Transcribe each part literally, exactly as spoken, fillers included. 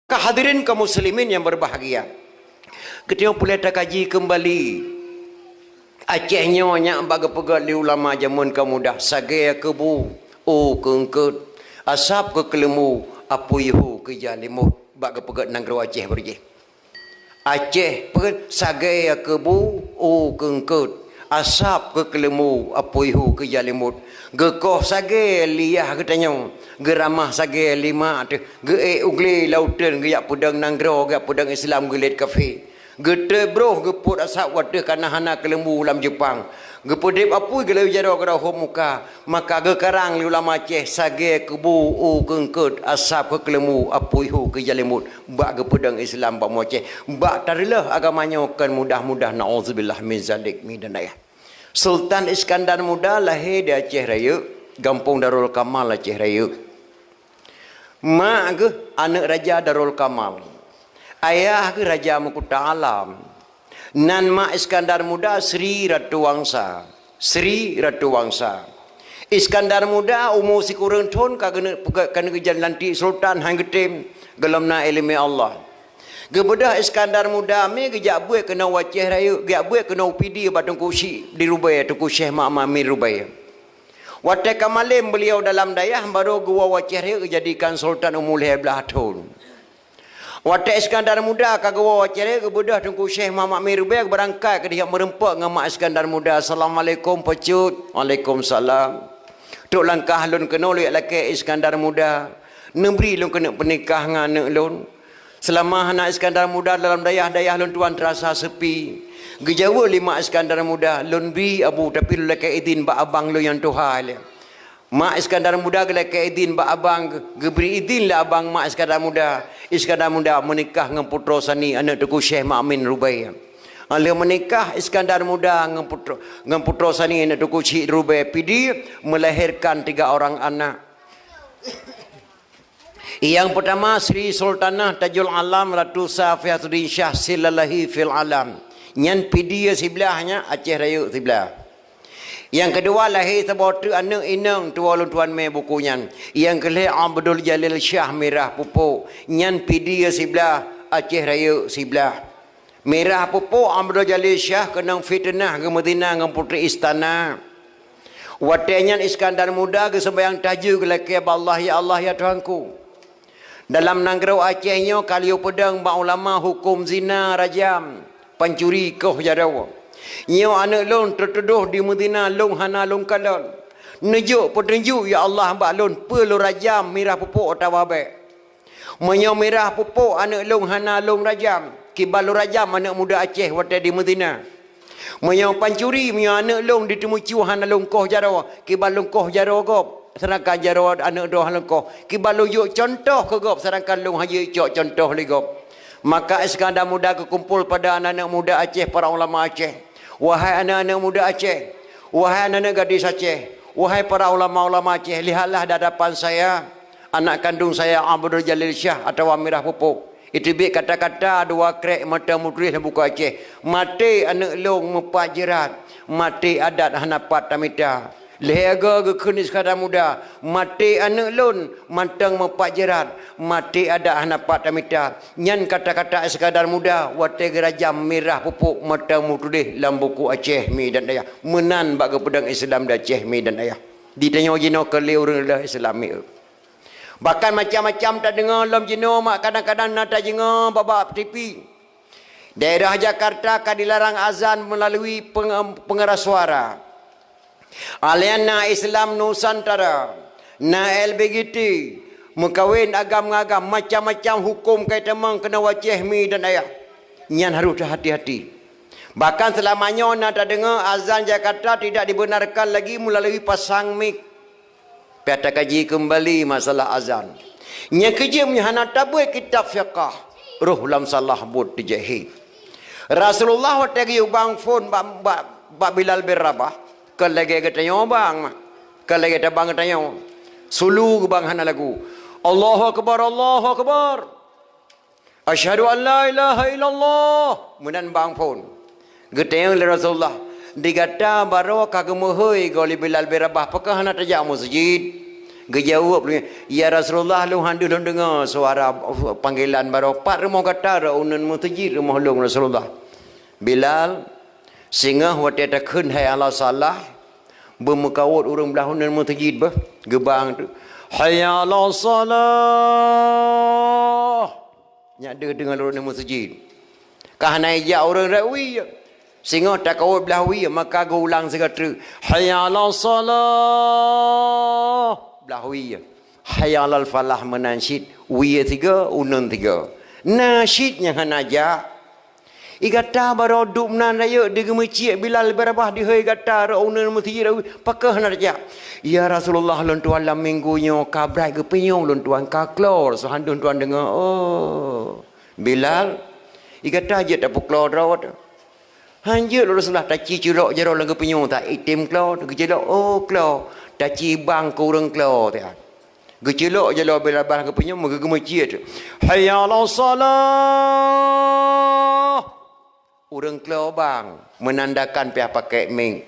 Ka hadirin kaum muslimin yang berbahagia. Geutanyoe peureulée takaji keumbali. Aceh nyoe nyak bak geupeugét lé ulama jameun ka mudah, sagée keu bu, u keu eungkôt, asab keu keuleumbu, apui hu keu jalimot, bak geupeugét nanggroe Aceh beurujih. Aceh peuet sagée keu bu, u keu eungkôt, asab keu keuleumbu, apui hu keu jalimot. Geukoh sagée liyah geutanyoe, geuramah sagée lima teuh, geuék u glé lauteuen geujak peudong nanggroe, geujak peudong Islam geulét kafé. Geuteuet broh geupot asab watée kana hana keuleumbu lam jeupang. Geupeudeb apui geulayu jaroe keudroe hom muka, maka geukarang lé ulama Aceh sagée keu bu, u keu eungkôt, asab keu keuleumbu, apui hu keu jalimot, bak geupeudong Islam bak Aceh. Bak tareuleuh agama nyoe kon mudah-mudah, naudzubillah min zalik, mi dan ayah. Sultan Iskandar Muda lahé di Aceh Rayeuk, gampông Darul Kamal, Aceh Rayeuk. Mak geuh aneuëk Raja Darul Kamal. Ayah geuh Raja Meukuta Alam. Nan mak Iskandar Muda Sri Ratu Wangsa. Sri Ratu Wangsa. Iskandar Muda umu sikureueng thon ka geuneuk, ka geuneuk geujak lantik sultan, han geutem, gohlom na iéleumé Allah. Geubeudôh Iskandar Muda mi geujak buet keunoe u Aceh Rayeuk, geujak buet keunoe u Pidie bak Teungku Syik di Rubée, Teungku Syekh Muhammad Amin Rubée. Watée ka malem beuliau dalam dayah, barô geuwoe u Aceh Rayeuk geujadikan sultan umu lhée blaih thon. Watée Iskandar Muda ka geuwoe u Aceh Rayeuk, geubeudôh Teungku Syekh Muhammad Amin Rubée geubeurangkat keudeh jak meureumpok ngon mak Iskandar Muda. "Assalamualaikum, Peucut." "Waalaikumsalam." "Trok langkah lôn keunoe lôn jak lakée Iskandar Muda. Neubri lôn keuneuk peunikah ngon aneuëk lôn. Seulama hana Iskandar Muda dalam dayah, dayah lôn tuan teurasa seupi." Geujaweueb lé mak Iskandar Muda, "Lôn bi, Abu, tapi lôn lakée idhin bak abang lôn nyang tuha ilée." Mak Iskandar Muda geulakée idhin bak abang, geubri idhin lé abang mak Iskandar Muda. Iskandar Muda meunikah ngon putroe Sani, aneuëk Teungku Syekh Muhammad Amin Rubée. Lheueh meunikah Iskandar Muda ngon putroe, ngon putroe Sani, aneuëk Teungku Syik Rubée, Pidie, melahirkan tiga orang anak. Nyang peutama Sri Sultanah Tajul Alam Ratu Safiyatuddin Syah Silalahi fil Alam. Nyan Pidie siblaih, nyan Aceh Rayeuk siblaih. Nyang keudua lahé saboh teuk aneuëk inong, tuwoe lôn tuan mé buku nyan. Nyang keulhée Abdul Jalil Syah Mirah Pupuk, nyan Pidie siblaih, Aceh Rayeuk siblaih. Mirah Pupuk Abdul Jalil Syah keunong fiteunah geumeuzina ngon putri istana. Watée nyan Iskandar Muda geuseumayang tahajud geulakée bak Allah, "Ya Allah, ya Tuhanku, dalam nanggroe Aceh nyoe ka lheueh peudong bak ulama huköm zina rajam, pancuri koh jaroe. Nyoe aneuëk lôn teutudoh jimeuzina, lôn hana lôn kalon. Neujok peutunjuk, ya Allah, bak lôn, peue lôn rajam, Mirah Pupuk atawa bék. Meunyoe Mirah Pupuk aneuëk lôn hana lôn rajam, kiban lôn rajam aneuëk muda Aceh watée jimeuzina. Meunyoe pancuri, meunyoe aneuëk lôn jiteumeucue hana lôn koh jaroe, kiban lôn koh jaroe gob, seudangkan jaroe aneuëk droe hana lôn koh, kiban lôn jok cuntoh keu gob, seudangkan lôn hana jicok cuntoh lé gob." Maka Iskandar Muda geukumpol pada aneuëk muda Aceh, para ulama Aceh. "Wahai aneuëk-aneuëk muda Aceh, wahai aneuëk gadis Aceh, wahai para ulama-ulama Aceh, lihatlah di hadapan saya, anak kandung saya Abdul Jalil Syah atawa Mirah Pupuk. Iteubiet kata-kata dua krek mantong meutuléh lam buku Aceh. Maté aneuëk lôn meupat jeurat, maté adat hana pat tamita." Lhée goe geukheun Iskandar Muda, "Maté aneuëk lôn mantong meupat jeurat, maté adat hana pat tamita." Nyan kata-kata Iskandar Muda watée geurajam Mirah Pupuk mantong meutuléh lam buku Aceh, mi dan ayah. Meunan bak geupeudong Islam di Aceh, mi dan ayah. Di tanyoe jinoe keu lé ureuëng lheueh Islam, mi. Bahkan macam-macam tadeungoe lom jinoe, mak, kadang-kadang na tadeungoe bak-bak T V. Daerah Jakarta ka dilarang azan melalui penge-, pengeras suara. Aliansa Islam Nusantara, na L B G T, meukawen agam ngon agam, macam-macam huköm ka itamong keunoe u Aceh, mi dan ayah. Nyan harôh teuhati-hati. Bahkan seulama nyoe na tadeungoe azan Jakarta tidak dibenarkan lagi melalui pasang mik. Pih takaji keumbali masalah azan. Nyang keujeuet, meunyoe hana tabeuet kitab fiqah, roh lam salah buet teujahé. Rasulullah watée geuyue bang phon bak, bak, bak Bilal bin Rabah, kon lagée geutanyoe bang, kon lagée tabang geutanyoe. Sulu geubang hana lagu. "Allahu Akbar, Allahu Akbar. Asyhadu an la ilaha illallah." Meunan bang phon. Geutanyong lé Rasulullah, "Di gata baroe ka geumeuhôi goe lé Bilal bin Rabah, pakon hana tajak u meuseujid?" Geujaweueb lé, "Ya Rasulullah, lôn han deuh lôn deungoe suara panggilan baroe, 'Pat rumoh gata?' 'Rot uneuen meuseujid rumoh lôn, Rasulullah.'" Bilal, singoh watée takheun "Hayya 'alas shalah", beumeukaôt ureuëng blah uneuen meuseujid beuh, geubang tu, "Hayya 'alas shalah!" Nyak deuh deungon ureuëng meuseujid. Ka hana ijak ureuëng rot wie. Singoh takaôt blah wie, maka geuulang sigoe treuk, "Hayya 'alas shalah!" Blah wie. "Hayya 'alal falah" meunan cit, wie sigoe, uneuen sigoe. Na cit nyang hana jak. "I gata baroe dum nan rayeuk di geumeuciek Bilal Rabah di hai gata rot uneuen meuseujid rot wie, pakon hana jak?" "Ya Rasulullah, lôn tuan lam minggu nyoe ka brat geupinyueng lôn tuan, ka klor, soe han deuh lôn tuan deungoe." "Oh, Bilal, i gata jeuet tapeuklo droe?" "Han jeuet lôn Rasulullah, taci ceulok jaroe lam geupinyueng, ta item klo, geuceulok, oh klo, taci bang keu ureuëng klo teuh." Geuceulok jaroe Bilal Rabah geupinyueng, meugeumeuciek, "Hayya 'alas shalah!" Ureuëng klo bang, meunandakan piah pakai mic.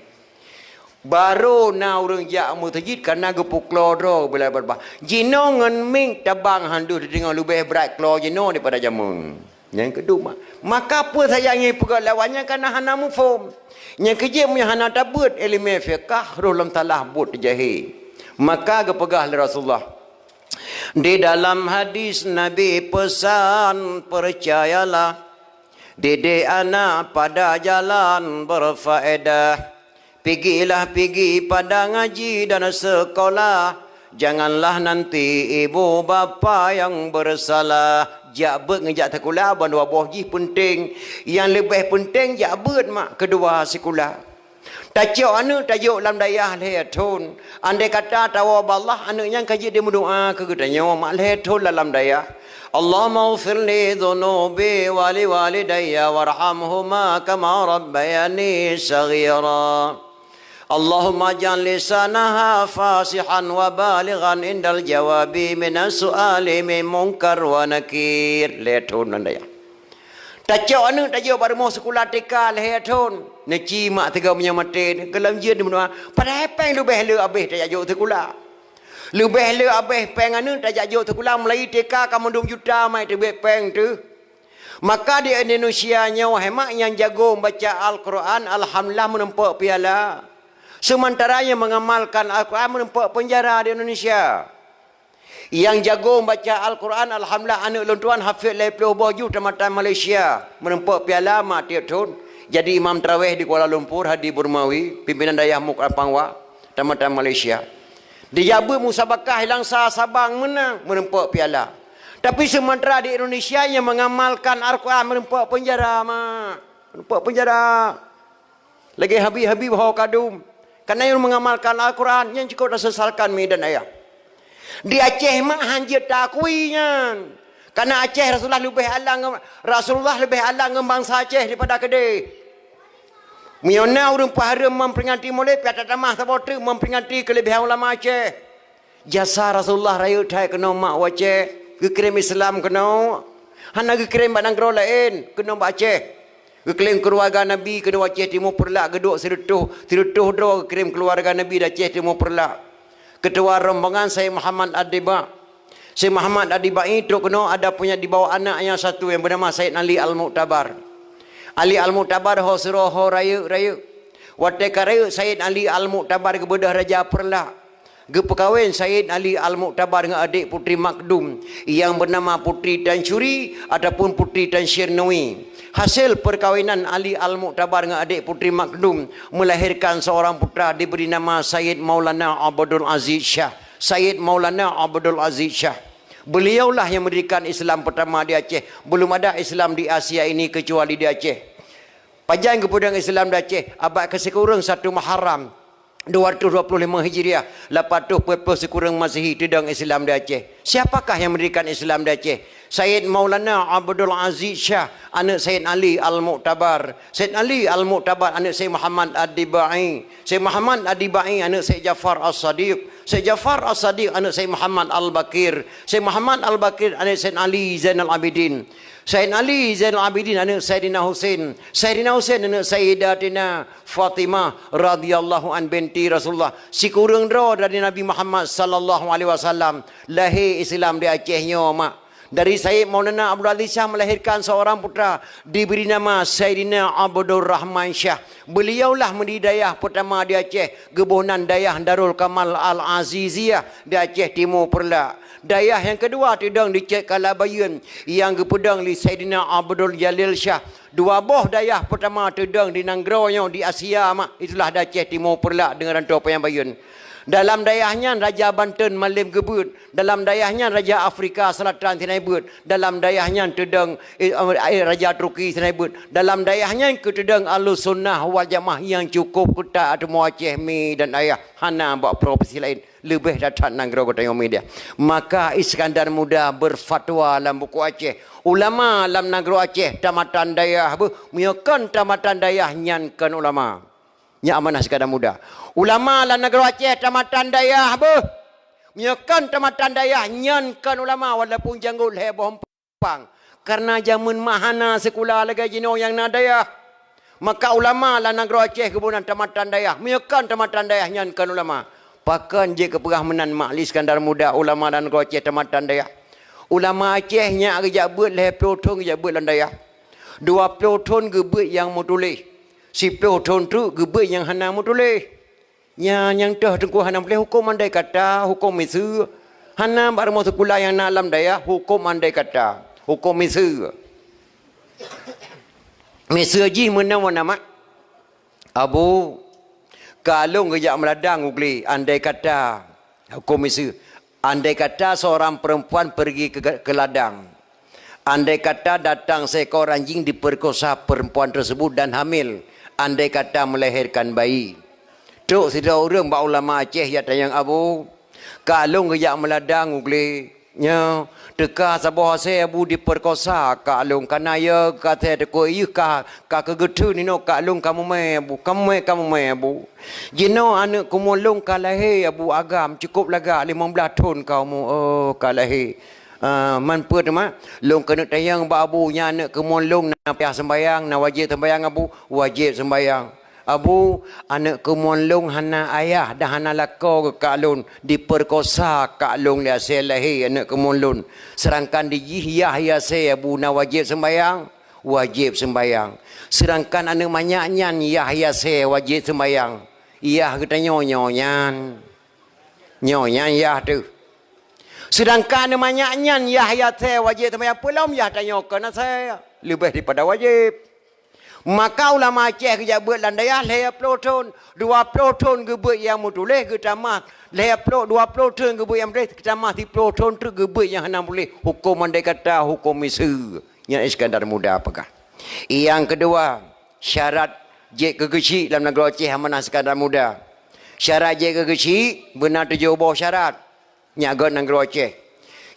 Barô na ureuëng jak meuseujid kareuna geupeuklo droe Bilal Rabah. Jinoe ngon mic tabang han deuh teudeungoe, leubeh brat klo jinoe daripada jameun. Nyang keudua, maka peue saja nyang peugah lawan nyan kana hana muphom. Nyang keujeuet meunyoe hana tabeuet iéleumé fiqah, roh lam salah buet teujahé. Maka geupeugah lé Rasulullah, di dalam hadis Nabi peusan, "Percayalah, didik anak pada jalan berfaedah." Pigilah pigi pada ngaji dan sekolah, janganlah nanti ibu bapa yang bersalah. Jak beuet ngon jak sikula ban dua boh jih peunteng. Nyang leubeh peunteng jak beuet mak, keudua sikula. Tacok aneuëk tajok lam dayah lhée thon. Andai kata tawoe bak Allah, aneuëk nyan ka jeuet dimeudoá keu geutanyoe mak lhée thon lam dayah. Allahumma ghfirli dzunubi wa li walidayya warhamhuma kama rabbayani shaghira. Allahumma ij'al lisanaha fasihan wa balighan indal jawabi minas su'ali min munkar wa nakir. Lhée thon lam dayah. Tacok aneuëk tajok bak rumoh sikula T K lhée thon. Neuci mak teuga meunyoe maté, keu lam jeuet dimeudoá. Padahai péng leubeh le abéh tajak jok sikula. Leubeh le abéh péng aneuëk tajak jok sikula, mulai T K ka mandum juta mai teubit péng teuh. Maka di Indonesia nyoe hai mak nyang jago baca Al-Quran, alhamdulillah, meureumpok piala. Seumantara nyang mengamalkan Al-Quran meureumpok peunjara di Indonesia. Nyang jago baca Al-Quran, alhamdulillah, aneuëk lôn tuan hafid lhée ploh boh juh tamatan Malaysia, meureumpok piala mak tiep thon. Jadi imam taraweh di Kuala Lumpur, Hadi Burmawi, pimpinan dayah MUK Ampangwa, tamatan Malaysia. Dijak beuet musabakah i Langsa, Sabang, meunang, meureumpok piala. Tapi seumantara di Indonesia nyang mengamalkan Al-Quran meureumpok peunjara mak. Meureumpok peunjara. Lagée Habib-Habib ho kadum. Kareuna nyang mengamalkan Al-Quran, nyang cukôp tasesalkan mi dan ayah. Di Aceh mak han jeuet taakui nyan. Kareuna Aceh Rasulullah leubeh alang ngon, Rasulullah leubeh alang ngon bansa Aceh daripada keudeh. Meunyoe na ureuëng peuhareuem memperingati Maulid, pih tatamah saboh treuk memperingati keuleubiehan ulama Aceh. Jasa Rasulullah rayeuk that keunoe mak u Aceh, geukirém Islam keunoe. Hana geukirém bak nanggroe laén, keunoe bak Aceh. Geukirém keuluwarga Nabi keunoe Aceh Timu Peureulak, geuduek sireutôh, sireutôh droe geukirém keuluwarga Nabi di Aceh Timu Peureulak. Keutua rombongan Said Muhammad Adiba. Said Muhammad Adibai trok keunoe ada punya dibawa anak nyang satu nyang beunama Said Ali Al-Muktabar. Ali Al-Muktabar ho sidroe ho rayeuk-rayeuk. Watée ka rayeuk Said Ali Al-Muktabar geubeudôh Raja Peureulak. Geupeukawen Said Ali Al-Muktabar ngon adék Putri Makdum nyang beunama Putri Tansuri ataupun Putri Tansirnui. Hasil peukawinan Ali Al-Muktabar ngon adék Putri Makdum melahirkan seorang putra diberi nama Said Maulana Abdul Aziz Syah. Said Maulana Abdul Aziz Syah. Beliaulah yang mendirikan Islam pertama di Aceh. Belum ada Islam di Asia ini kecuali di Aceh. Pajan geupeudong Islam di Aceh? Abad keusikureueng satu Muharram, dua ratus dua puluh lima Hijriah, lapan ratus empat puluh sikureueng Masehi teudong Islam di Aceh. Siapakah yang mendirikan Islam di Aceh? Sayyid Maulana Abdul Aziz Syah, aneuk Sayyid Ali Al-Mu'tabar. Sayyid Ali Al-Mu'tabar, aneuk Sayyid Muhammad Ad-Dibai. Sayyid Muhammad Ad-Dibai, aneuk Sayyid Jafar As-Sadiq. Sayyid Jafar As-Sadiq, aneuk Sayyid Muhammad Al-Baqir. Sayyid Muhammad Al-Baqir, aneuk Sayyid Ali Zainal Abidin. Sayyid Ali Zainal Abidin, aneuk Sayyidina Husain. Sayyidina Husain, aneuk Sayyidatina Fatimah radhiyallahu an binti Rasulullah. Sikureueng droe dari Nabi Muhammad sallallahu alaihi wasallam. Lahé Islam di Aceh nyoe, mak. Dari Sayyid Maulana Abdul Aziz Syah melahirkan seorang putra, diberi nama Sayyidina Abdul Rahman Syah. Beliaulah mendiri dayah pertama di Aceh, geuboh nan Dayah Darul Kamal Al-Aziziyah di Aceh Timur Peureulak. Dayah nyang keudua teudong di Cot Kalabayeuen, nyang geupeudong lé Sayyidina Abdul Jalil Syah. Dua boh dayah pertama teudong di nanggroe nyoe di Asia, mak, itulah di Aceh Timur Peureulak deungon Ranto Panyang Bayeuen. Dalam dayah nyan Raja Banten malém geubeuet, dalam dayah nyan Raja Afrika Selatan Sinai beuet, dalam dayah nyan teudong, eh, eh, Raja Turki Sinai beuet, dalam dayah nyan keuteudong Ahlussunnah wal Jamaah nyang cukup keutat ateueh Aceh, Mi dan Ayah, hana bak provinsi laén, leubeh that-that nanggroe geutanyoe Mi dan Ayah. Maka Iskandar Muda berfatwa lam buku Aceh, ulama lam nanggroe Aceh tamatan dayah beuh, meunyoe kon tamatan dayah nyan kon ulama. Nyan amanah Iskandar Muda. Ulama lam nanggroe Aceh tamatan dayah beuh. Meunyoe kon tamatan dayah nyan kon ulama, walaupun janggot lhèe boh empang. Karena jameun mak hana sikula lagèe jinoe nyang na dayah. Maka ulama lam nanggroe Aceh geuboh nan tamatan dayah. Meunyoe kon tamatan dayah nyan kon ulama. Pakon jeuet keu peugah meunan mak lé Iskandar Muda ulama lam nanggroe Aceh tamatan dayah. Ulama Aceh nyak geujak beuet lhèe ploh thon geujak beuet lam dayah. Dua ploh thon geubeuet nyang meutuléh. Siploh thon treuk geubeuet nyang hana meutuléh. Nyan nyang toh Teungku hana meutuléh hukôm andai kata, hukôm miseue. Hana bak rumoh sikula nyang na lam dayah hukôm andai kata, hukôm miseue. Miseue jih meunan wan amat. Abu, ka lôn geujak meuladang u glé, andai kata, hukôm miseue, andai kata seorang perempuan pergi ke, ke ladang, andai kata datang seekor anjing diperkosa perempuan tersebut dan hamil, andai kata melahirkan bayi. Trok sidroe ureueng bak ulama Aceh jak tanyong, Abu, ka lôn geujak meuladang u glé. Nyoe, teuka saboh asèe Abu diperkosa kak lôn, ka na yö ka asèe teukôi yeuh ka, ka keugeutheun inoe kak lôn ka mumè Abu, ka mumè, ka mumè Abu. Jinoe aneuk keumuen lôn ka lahé Abu agam, cukôp lagak limong blaih thon ka umu, oh, ka lahé. Ah, man peue teuma? Lôn keuneuk tanyong bak Abu, nyan aneuk keumuen lôn na payah seumbayang, na wajéb seumbayang Abu? Wajéb seumbayang. Abu, aneuk keumuen lôn hana ayah dan hana lakoe keu kak lôn, diperkosa kak lôn lé asèe lahé aneuk keumuen lôn. Seudangkan di jih yah yasèe Abu na wajéb seumbayang, wajéb seumbayang. Seudangkan aneuk manyak nyan yah yasèe wajéb seumbayang. Yah geutanyoe nyoe nyan. Nyoe nyan yah teuh. Seudangkan aneuk manyak nyan yah yasèe wajéb seumbayang, peulom yah tanyoe kon asèe leubeh daripada wajéb. Maka ulama Aceh geujak beuet lam dayah lhèe ploh thon, dua ploh thon geubeuet nyang meutuléh geutamah, lhèe ploh, dua ploh thon geubeuet nyang meutuléh geutamah siploh thon treuk geubeuet nyang hana meutuléh. Hukôm andai kata, hukôm miseue. Nyan Iskandar Muda peugah. Nyang keudua, syarat jeuet keu geuchik lam nanggroe Aceh amanah Iskandar Muda. Syarat jeuet keu geuchik beuna tujoh boh syarat. Nyak göt nanggroe Aceh.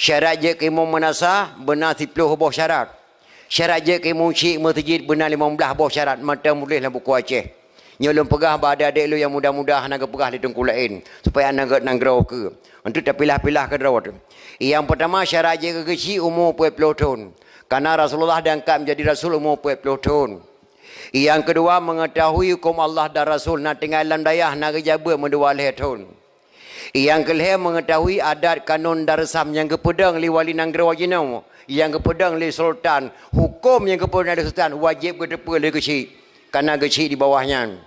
Syarat jeuet keu imeum meunasah beuna siploh boh syarat. Syarat jeuet keu imeum chik meuseujid beuna limong blaih boh syarat, mantong meutuléh lam buku Aceh. Nyoe lôn peugah bak adék-adék lôn nyang muda-muda hana geupeugah lé teungku laén, supaya hana göt nanggroe keue. Untuk tapilah-pilah keudroe teuh. Nyang peutama, syarat jeuet keu geuchik umu peuet ploh thon. Karena Rasulullah diangkat menjadi rasul umu peuet ploh thon. Nyang keudua, mengetahui hukum Allah dan Rasul na tinggai lam dayah na geujak beuet meudua lhèe thon. Nyang keulhèe, mengetahui adat, kanun dan reusam nyang geupeudong lé wali nanggroe jinoe, nyang geupeudong lé sultan, huköm nyang geupeudong lé sultan wajéb geuteupeue lé geuchik, kareuna geuchik di bawah nyan.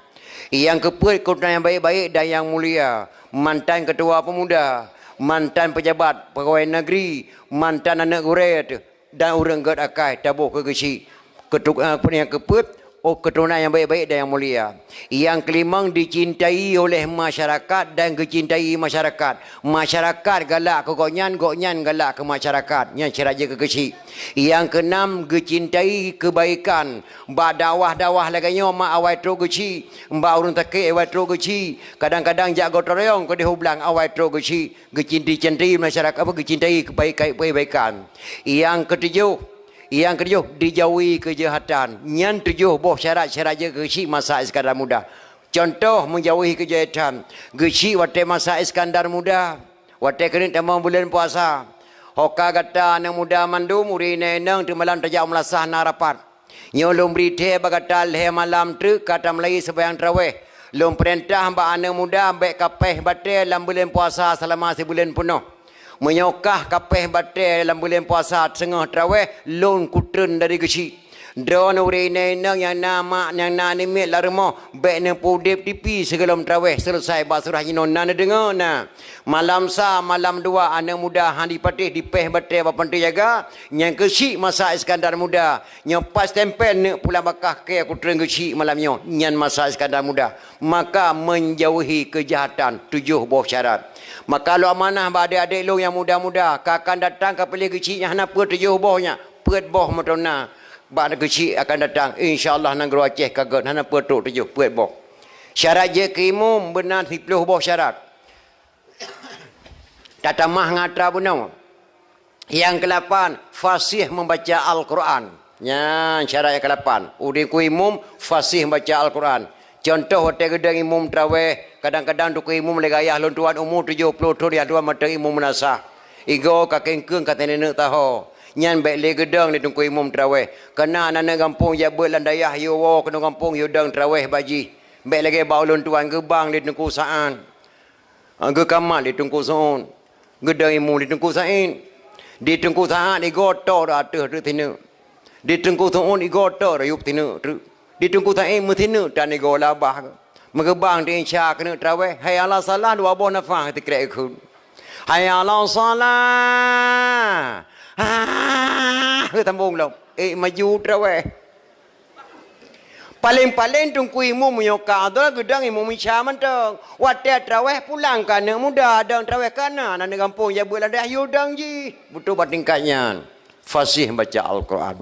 Nyang keupeuet, keutamaan nyang baik-baik dan nyang mulia, mantan keutua peumuda, mantan peujabat pegawai negeri, mantan aneuk gurée teuh, dan ureuëng gét akai taboh keu geuchik. Keutuk-, eh, peue nyang keupeuet, Oh, keturunan yang baik-baik dan yang mulia. Yang kelimong dicintai oleh masyarakat dan geucintai masyarakat. Masyarakat galak keu gobnyan, gobnyan galak keu masyarakat. Nyan syarat jeuet keu geuchik. Yang keenam geucintai kebaikan. Bak dakwah-dakwah lagèe nyoe mak awai trok geuchik. Bak ureueng sakét awai trok geuchik. Kadang-kadang jak gotong royong keudeh u blang awai trok geuchik. Geucintai-cintai masyarakat, apa, geucintai kebaikan, kebaikan. Yang ketujuh, Nyang keutujôh, dijauhi keujahatan. Nyan tujôh boh syarat-syarat jeuet keu geuchik masa Iskandar Muda. Cuntoh, meujauhi keujahatan. Geuchik watèe masa Iskandar Muda, watèe keuneuk tamong buleuen puasa. Ho ka gata aneuk muda mandum, ureueng inong-inong, teuk malam tajak meulasah na rapat. Nyoe lôn bri thèe bak gata lhèe malam treuk ka tameulayeue seumayang tarawèh. Lôn peurintah bak aneuk muda bèk kapéh batèe lam buleuen puasa seulama sibuleuen peunoh. Meunyoe kah kapéh batèe lam buleuen puasa teungoh tarawèh, lôn kutreun dari geuchik. Droeneuh ureueng inong-inong nyang na mak, nyang na aneuk miet lam rumoh, bèk neupeuudép tipi sigohlom tarawèh seuleusai bak surah jinoe na neudeungoe na. Malam sa, malam dua, aneuk muda han jipatéh jipéh batèe bak panti jaga, nyang keuchik masa Iskandar Muda. Nyoe pat stempel neuk pulang bak kah keu kutreun geuchik malam nyoe, nyan masa Iskandar Muda. Maka menjauhi kejahatan, tujôh boh syarat. Maka lôn amanah bak adék-adék lôn nyang muda-muda, ka akan datang ka piléh geuchik nyang hana peuet tujôh boh nyan, peuet boh meuteuna bak geuchik akan datang. Insya Allah nanggroe Aceh ka gèt hana peuet trok tujôh, peuet boh. Syarat jeuet keu imum beuna siplôh boh syarat. Tatamah ngon atra bunoe. Nyang keulapan, fasih membaca Al-Quran. Nyan syarat nyang keulapan. Udeb keu imum, fasih membaca Al-Quran. Cuntoh, watèe geudong imum tarawèh, kadang-kadang teungku imum lé gayah lôn tuan umu tujôh ploh thôn, nyang tuan mantong imum meunasah. Igoe ka kengkeung ka teuneuk taho. Nyan bèk lé geudong lé teungku imum tarawèh. Keureuna aneuk gampông jak beuet lam dayah, yue woe keunoe gampông, yue dong tarawèh bak jih. Bèk lagèe bak ulôn tuan geubang lé Teungku Sa'ad. Geukamat lé Teungku Sa'ud, geudong imum lé Teungku Said. Di Teungku Sa'ad igoe toe ateueh treuk sineuk. Di Teungku Sa'ud igoe toe yub sineuk treuk. Di Teungku Said meusineuk tan igoe labah. Meugeubang di insya keuneuk tarawèh, hayya 'alas shalah dua boh nafah teukrek kheun. Hayya 'alas shalah. Ah, geutambong lom. Eh, maju tarawèh. Paleng-paleng teungku imum meunyoe ka adhan geudong imum isya mantong. Watèe tarawèh pulang keu aneuk muda dong tarawèh, keureuna aneuk gampông jak beuet lam dayah yue dong jih. Beutôi bak tingkat nyan. Fasih baca Al-Quran.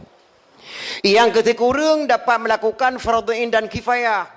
Nyang keusikureueng dapat melakukan fardhu ain dan kifayah.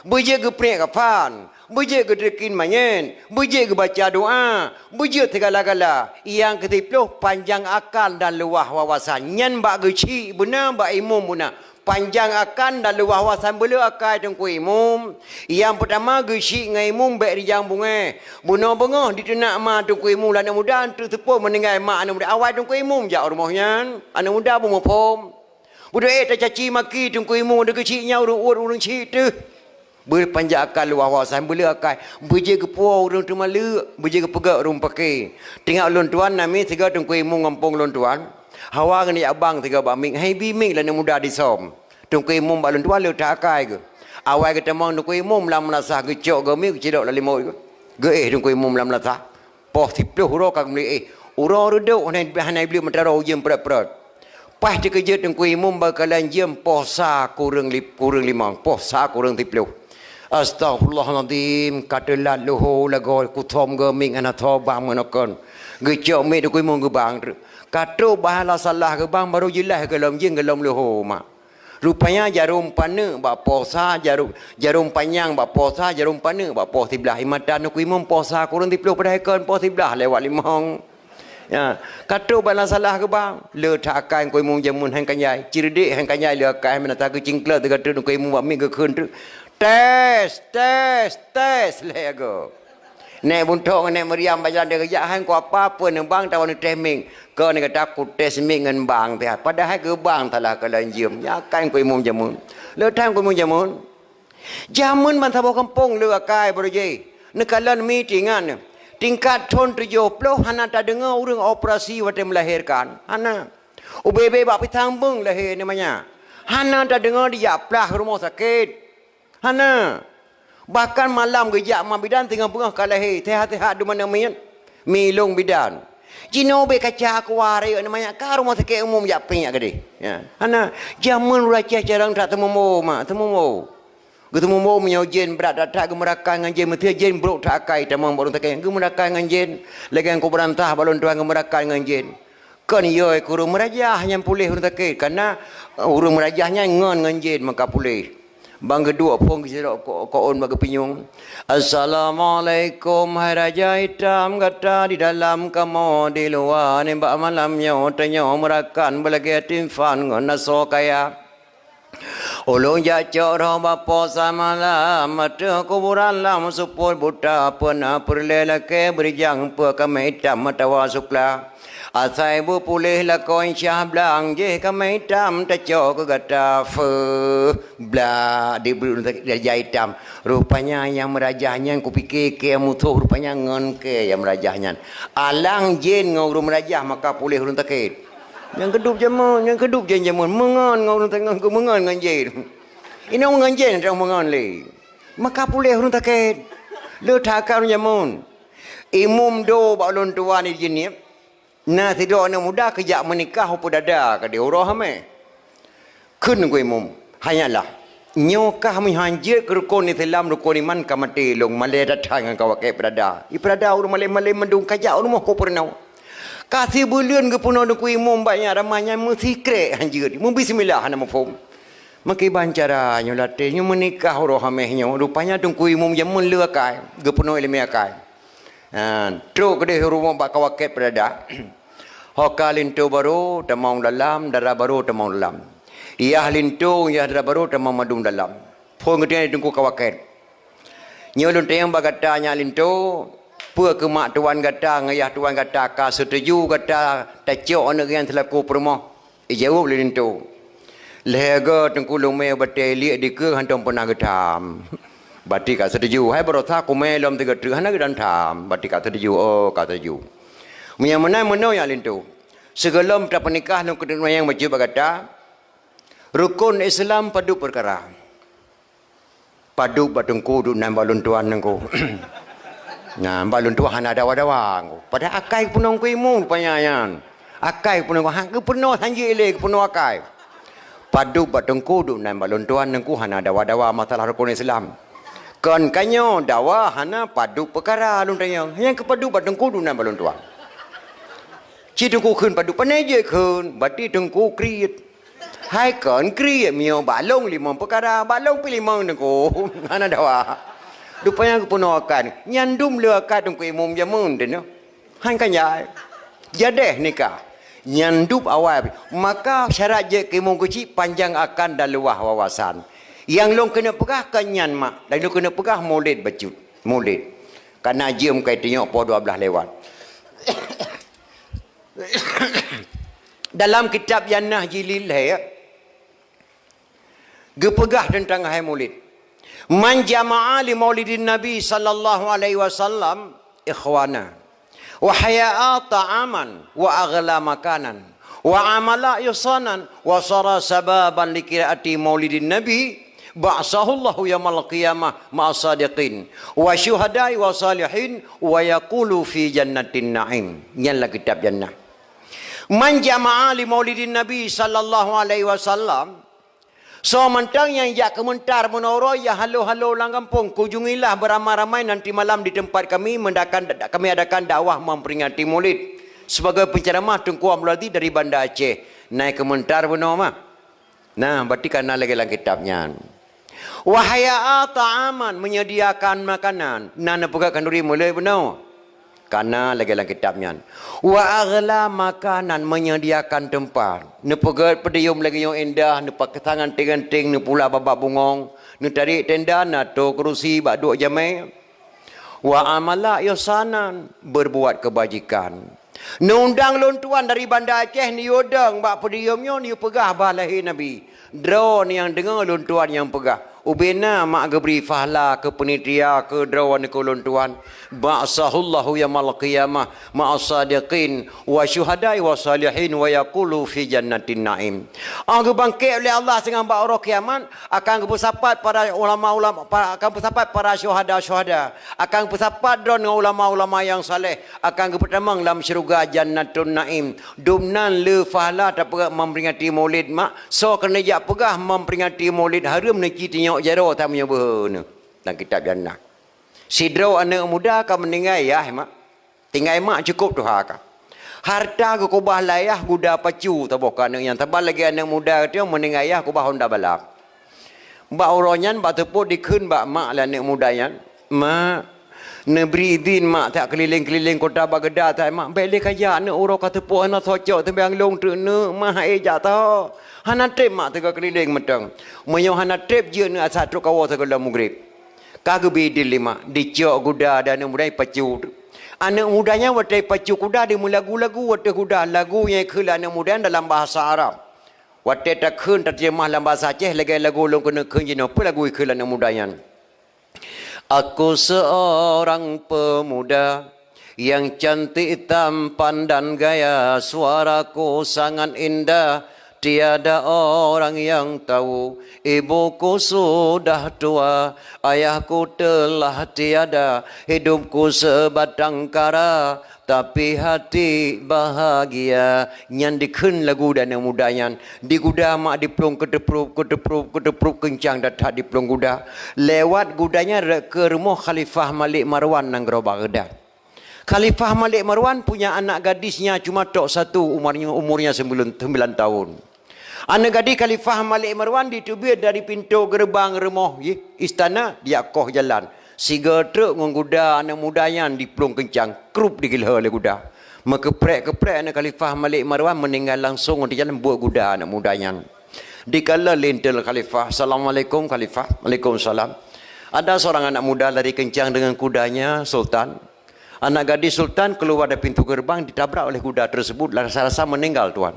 Beujeuet geupriek kafan, beujeuet geudeukin manyét, beujeuet geubaca doa, beujeuet sigala-gala. Nyang keusiplôh, panjang akal dan luwah wawasan. Nyan bak geuchik beuna, bak imum beuna. Panjang akal dan luwah wawasan, beuleueh akai teungku imum. Nyang peutama, geuchik ngon imum bèk rijang bungèh. Bunoe beungoh diteunak ma teungku imum lé aneuk muda, teuk seupôt meuninggai ma aneuk muda, awai teungku imum jak u rumoh nyan. Aneuk muda beumuphom. Beudôh ék tacaci maki teungku imum, deuh geuchik nyan ureueng uet ureueng chik teuh. Beupanjang akal luwah wawasan, beuleueh akai, beujeuet geupuwoe ureueng teumaleuk, beujeuet geupeugöt ureueng paké. Teuingat lôn tuan na miet sigoe teungku imum gampông lôn tuan. Hawa ngon jak bang sigoe bak miet, han ibi miet lé aneuk muda disöm. Teungku imum bak lôn tuan le that akai geuh. Awai geutamong teungku imum lam meulasah, geucok geuh miet geucidok lam limot geuh. Geuéh teungku imum lam meulasah. Poh siplôh uroe ka geumeulieh. Uroe reudôk hana, hana ibleuet meutarô ujeuen prot-prot. Paih teukeujot teungku imum bak kalon jeuem poh sa kureueng li-, kureueng limong, poh sa kureueng siplôh. Astaghfirullahalazim, ka teulat leuho lagoe kuthom geumiet hana tho bang meunoe kon. Geucok miet teungku imum geubang. Ka trôk bak hala salah geubang barô jeulaih gohlom jeuem gohlom leuho mak. Rupanya jarôm paneuk bak poh sa, jarôm, jarôm panyang bak poh sa, jarôm paneuk bak poh siblaih. Imata teungku imum poh sa kureueng siplôh padahai kon poh siblaih lewat limong. Ya, ka trôk bak hala salah geubang. Le that akai teungku imum jameun han kanyai. Ceureudek han kanyai le akai meunan ta geucingkleut teuka teuk teungku imum bak miet geukheun teuk. Tes, tes, tes lé agoe. Nèk Buntok ngon Nèk Maryam bak jalan deuh geujak, hai ku apa peue neubang tawa neutéh miet. Keu neuk gata kutéh miet ngon bang teuh. Padahai geubang salah kalon jeuem. Nyan akai teungku imum jameun. Le that teungku imum jameun. Jameun ban saboh gampông le akai barô jih. Neukalon miet ingat nyoe. Tingkat thôn tujôh ploh hana tadeungoe ureueng operasi watèe meulahérkan. Hana. Ubé-bé bak pisang beung lahé nyoe manyak. Hana tadeungoe dijak plah rumoh sakét. Hana. Bahkan malam geujak ma bidan singoh beungoh ka lahé, seuhat-seuhat dum aneuk miet. Milông bidan. Jinoe bèk kaca keuluwa rayeuk, na manyak ka rumoh sakét umum jak péng jak keudéh. Ya. Hana, jameun ureueng Aceh carông that teumeumo, mak, teumeumo. Geuteumeumo meunyoe jén brat that-that, geumeurakan ngon jén, meusti jén brok that akai tamong bak ureueng sakét. Geumeurakan ngon jén, lagèe kubeurantah bak lôn tuan, geumeurakan ngon jén. Kon yoi keu ureueng meurajah nyang puléh ureueng sakét, kareuna ureueng meurajah nyan ngon ngon jén maka puléh. Ban geuduek phôn geusidroe ko-, koôn bak geupinyueng. "Assalamualaikum, hai Raja Itam, gata di dalam kamoe di luwa, nibak malam nyoe tanyoe meurakan beulagèe timphan ngon asoe kaya. Ulôn jak cok roh bapoe samalam, ateueh kuburan lam seupôt buta, peue na peureulèe lakèe beurijang, peue kamè itam atawa sukla. Asai beupuléh lakoe syah blang, jih kamè itam tacok keu gata." Feuh, blak, dibri Raja Itam. Rupanya nyang meurajah nyan kupike kèe musoh, rupanya ngon kèe nyang meurajah nyan. Alang jén ngon ureueng meurajah maka puléh ureueng sakét. Nyang keudub jameun, nyang keudub jén jameun, meungon ngon ureueng tengah, meungon ngon jén. Inong ngon jén, inong meungon lé. Maka puléh ureueng sakét. Le that ka ureueng jameun. Imum do bak lôn tuan di Jeunieb. Na sidroe aneuk muda keujak meunikah u Peudada keudéh uroe hamé. Kheun keu imum, "Hanyalah, nyoe kah meuhanjeuet keu rukon Islam, rukon iman ka maté lôn, malèe that-that ngon kawakét Peudada. I Peudada ureueng malém-malém mandum kajak u rumoh ku peurunoe. Ka sibuleuen geupeurunoe Teungku Imum bak nyak ramah nyan meusikrek hanjeuet, meubismillah hana muphom. Meukiban cara nyoe latèe nyoe meunikah uroe hamé nyoe, rupanya Teungku Imum jameun le akai, geupeurunoe ileumèe akai." Ha, trok keudéh u rumoh bak kawakét Peudada. Ho ka linto barô tamong dalam, dara barô tamong dalam. Yah linto, yah dara barô tamong mandum dalam. Phôn geutinggai di teungku kawakét. "Nyoe lôn tanyong bak gata nyak linto, peue keu mak tuan gata ngon yah tuan gata ka seutuju gata tacok aneuk nyan seulaku peurumoh?" Ijaweueb lé linto, "Lhèe goe teungku lôn mè batèe liek dikeue hántom peunah geutham." Bati ka seutuju, "Hai baroesa kumè lom sigoe treuk hana geutham-tham." Bati ka seutuju, "Oh, ka seutuju. Meunyoe meunan meunoe nyak linto, sigohlom tapeunikah lôn keuneuk nanyong bacut bak gata, rukon Islam padub peukara?" "Padub bak teungku duek nan bak lôn tuan teungku." "Nah, bak lôn tuan hana dawa-dawa teungku. Padahai akai peunoh keu imum rupanya nyan. Akai peunoh, ha, geupeunoh hanjeuet lé geupeunoh akai." "Padub bak teungku duek nan bak lôn tuan teungku hana dawa-dawa masalah rukon Islam. Kon ka nyoe dawa hana padub peukara lôn tanyong. Nyang keu padub bak teungku duek nan bak lôn tuan." Ci teungku kheun padub, "Pane jeuet kheun, bati teungku kriet." "Hai kon kriet meunyoe bak lôn limong peukara, bak lôn pih limong teungku." Hana dawa. Rupanya geupeunoh akai. Nyan dum le akai teungku imum jameun teuh nyoe. Han ka jai. Jadeh nikah. Nyan dub awai. Maka syarat jeuet keu imum keuchik panjang akan dan luwah wawasan. Nyang lôn keuneuk peugah kon nyan mak. Dan lôn keuneuk peugah mulid bacut. Mulid. Kana jeuem kai teunyok poh dua blaih lewat. Dalam kitab Jannah jilid lhèe, geupeugah teuntang hai mulid, "Man jama'a li maulidin Nabi sallallahu alaihi wasallam ikhwana, wa haya'a ta'aman, wa aghla makanan, wa amala ihsanan, wa sara sababan li qiraati maulidin Nabi, ba'atsahullahu yaumal qiyamah ma'as sadiqin, wa syuhada'i wa salihin, wa yaqulu fi jannatin na'im." Nyan lam kitab Jannah. "Man jama'a li maulidin Nabi sallallahu alaihi wasallam," soe mantong nyang jak keumeuntar meunoe uroe, ya halo-halo lam gampông, kunjungilah beramai-ramai nanti malam di tempat kami, mendakan, kami adakan dakwah memperingati Maulid sebagai penceramah Teungku Abdul Aziz dari Banda Aceh. Nai keumeuntar bunoe mah. Nah, berarti ka na lagèe lam kitab nyan. "Wa haya'a ta'aman," menyediakan makanan. Na neupeugah khanduri mulod bunoe. Ka na lagèe lam kitab nyan. "Wa aghla makanan," menyediakan teumpat. Neupeugèt peudiyôm lagèe nyang indah, neupaksa ganteng-ganteng, neupula babah bungong, neutarek tenda, na tô keurusi bak duek jamèe. "Wa amala ihsanan," berbuat kebajikan. Neuundang lôn tuan dari Banda Aceh, neuyue dong bak peudiyôm nyoe, neuyue peugah bah lahé Nabi. Droeneuh nyang deungö lôn tuan nyang peugah, Ubena mak geubri fahla keu peunitia keu droe aneuk ulôn tuan. Ba'atsahullahu yaumal qiyamah ma'as sadiqin wa syuhada'i wa salihin wa yaqulu fi jannatin na'im. Oh geubangkét lé Allah singoh bak uroe kiamat, akan geupeusapat para ulama-ulama, pa-, akan peusapat para syuhada-syuhada, akan peusapat droe ngon ulama-ulama nyang saleh, akan geupeutamong lam syeuruga Jannatun Naim. Dumnan le fahla tapeugah memperingati Maulid mak, soe keuneuk jak peugah memperingati Maulid hareuem neuci tinyok jaroe tameunyoe beuhe neuh. Lam kitab Jannah. Sidroe aneuk muda ka meuninggai yah mak. Tinggai mak cukôp tuha ka. Harta geukubah lé ayah guda pacu taboh keu aneuk nyan. Saban lagée aneuk muda teuh meuninggai ayah kubah honda balap. Bak uroe nyan bak teupôt dikheun bak mak lé aneuk muda nyan, "Mak, neubri idhin mak that keulileng-keulileng kota bak geuda that mak. Bék lé kajak aneuk uroe ka teupôt hana soe cok teubiang lôn teuk neuk mak hai jak tho." Hana treb mak teuga keulileng mantong. Meunyoe hana treb jeuet neuk asat trok kawoe sigohlom mugreb. Ka geubri idhin lé mak, dicok guda dan aneuk muda nyan pacu. Aneuk muda nyan watée pacu kuda dimeulagu-lagu watée kuda lagu nyang ikheun lé aneuk muda nyan dalam bahasa Arab. Watée takheun tateujeumah lam bahasa Aceh lagée lagu lôn keuneuk kheun jinoe peue lagu ikheun lé aneuk muda nyan. Aku seorang pemuda yang cantik tampan dan gaya, suaraku sangat indah, tiada orang yang tahu. Ibuku sudah tua, ayahku telah tiada, hidupku sebatang kara, tapi hati bahagia. Nyan dikheun lagu dan aneuk muda nyan. Di guda mak diplueng keuteuprop, keuteuprop, keuteuprop keuncang that-that diplueng guda. Lewat guda nyan rot keu rumoh Khalifah Malik Marwan nanggroe Baghdad. Khalifah Malik Marwan punya anak gadis nyang cuma tok satu, umurnya, umurnya sembilan, sembilan tahun. Aneuk gadis Khalifah Malik Marwan diteubiet dari pintoe geureubang rumoh jih, istana, dijak koh jalan. Sigo trok ngon guda aneuk muda nyan diplueng keuncang, krup digeulhô lé guda. Meukeuprek-keuprek aneuk Khalifah Malik Marwan meuninggai langsong di jalan buet guda aneuk muda nyan. Dikalon lé intel Khalifah, "Assalamualaikum Khalifah." "Waalaikumsalam." Ada seorang anak muda lari kencang dengan kudanya, Sultan. Anak gadis Sultan keluar dari pintu gerbang ditabrak oleh kuda tersebut, rasa-rasa meninggal, Tuan.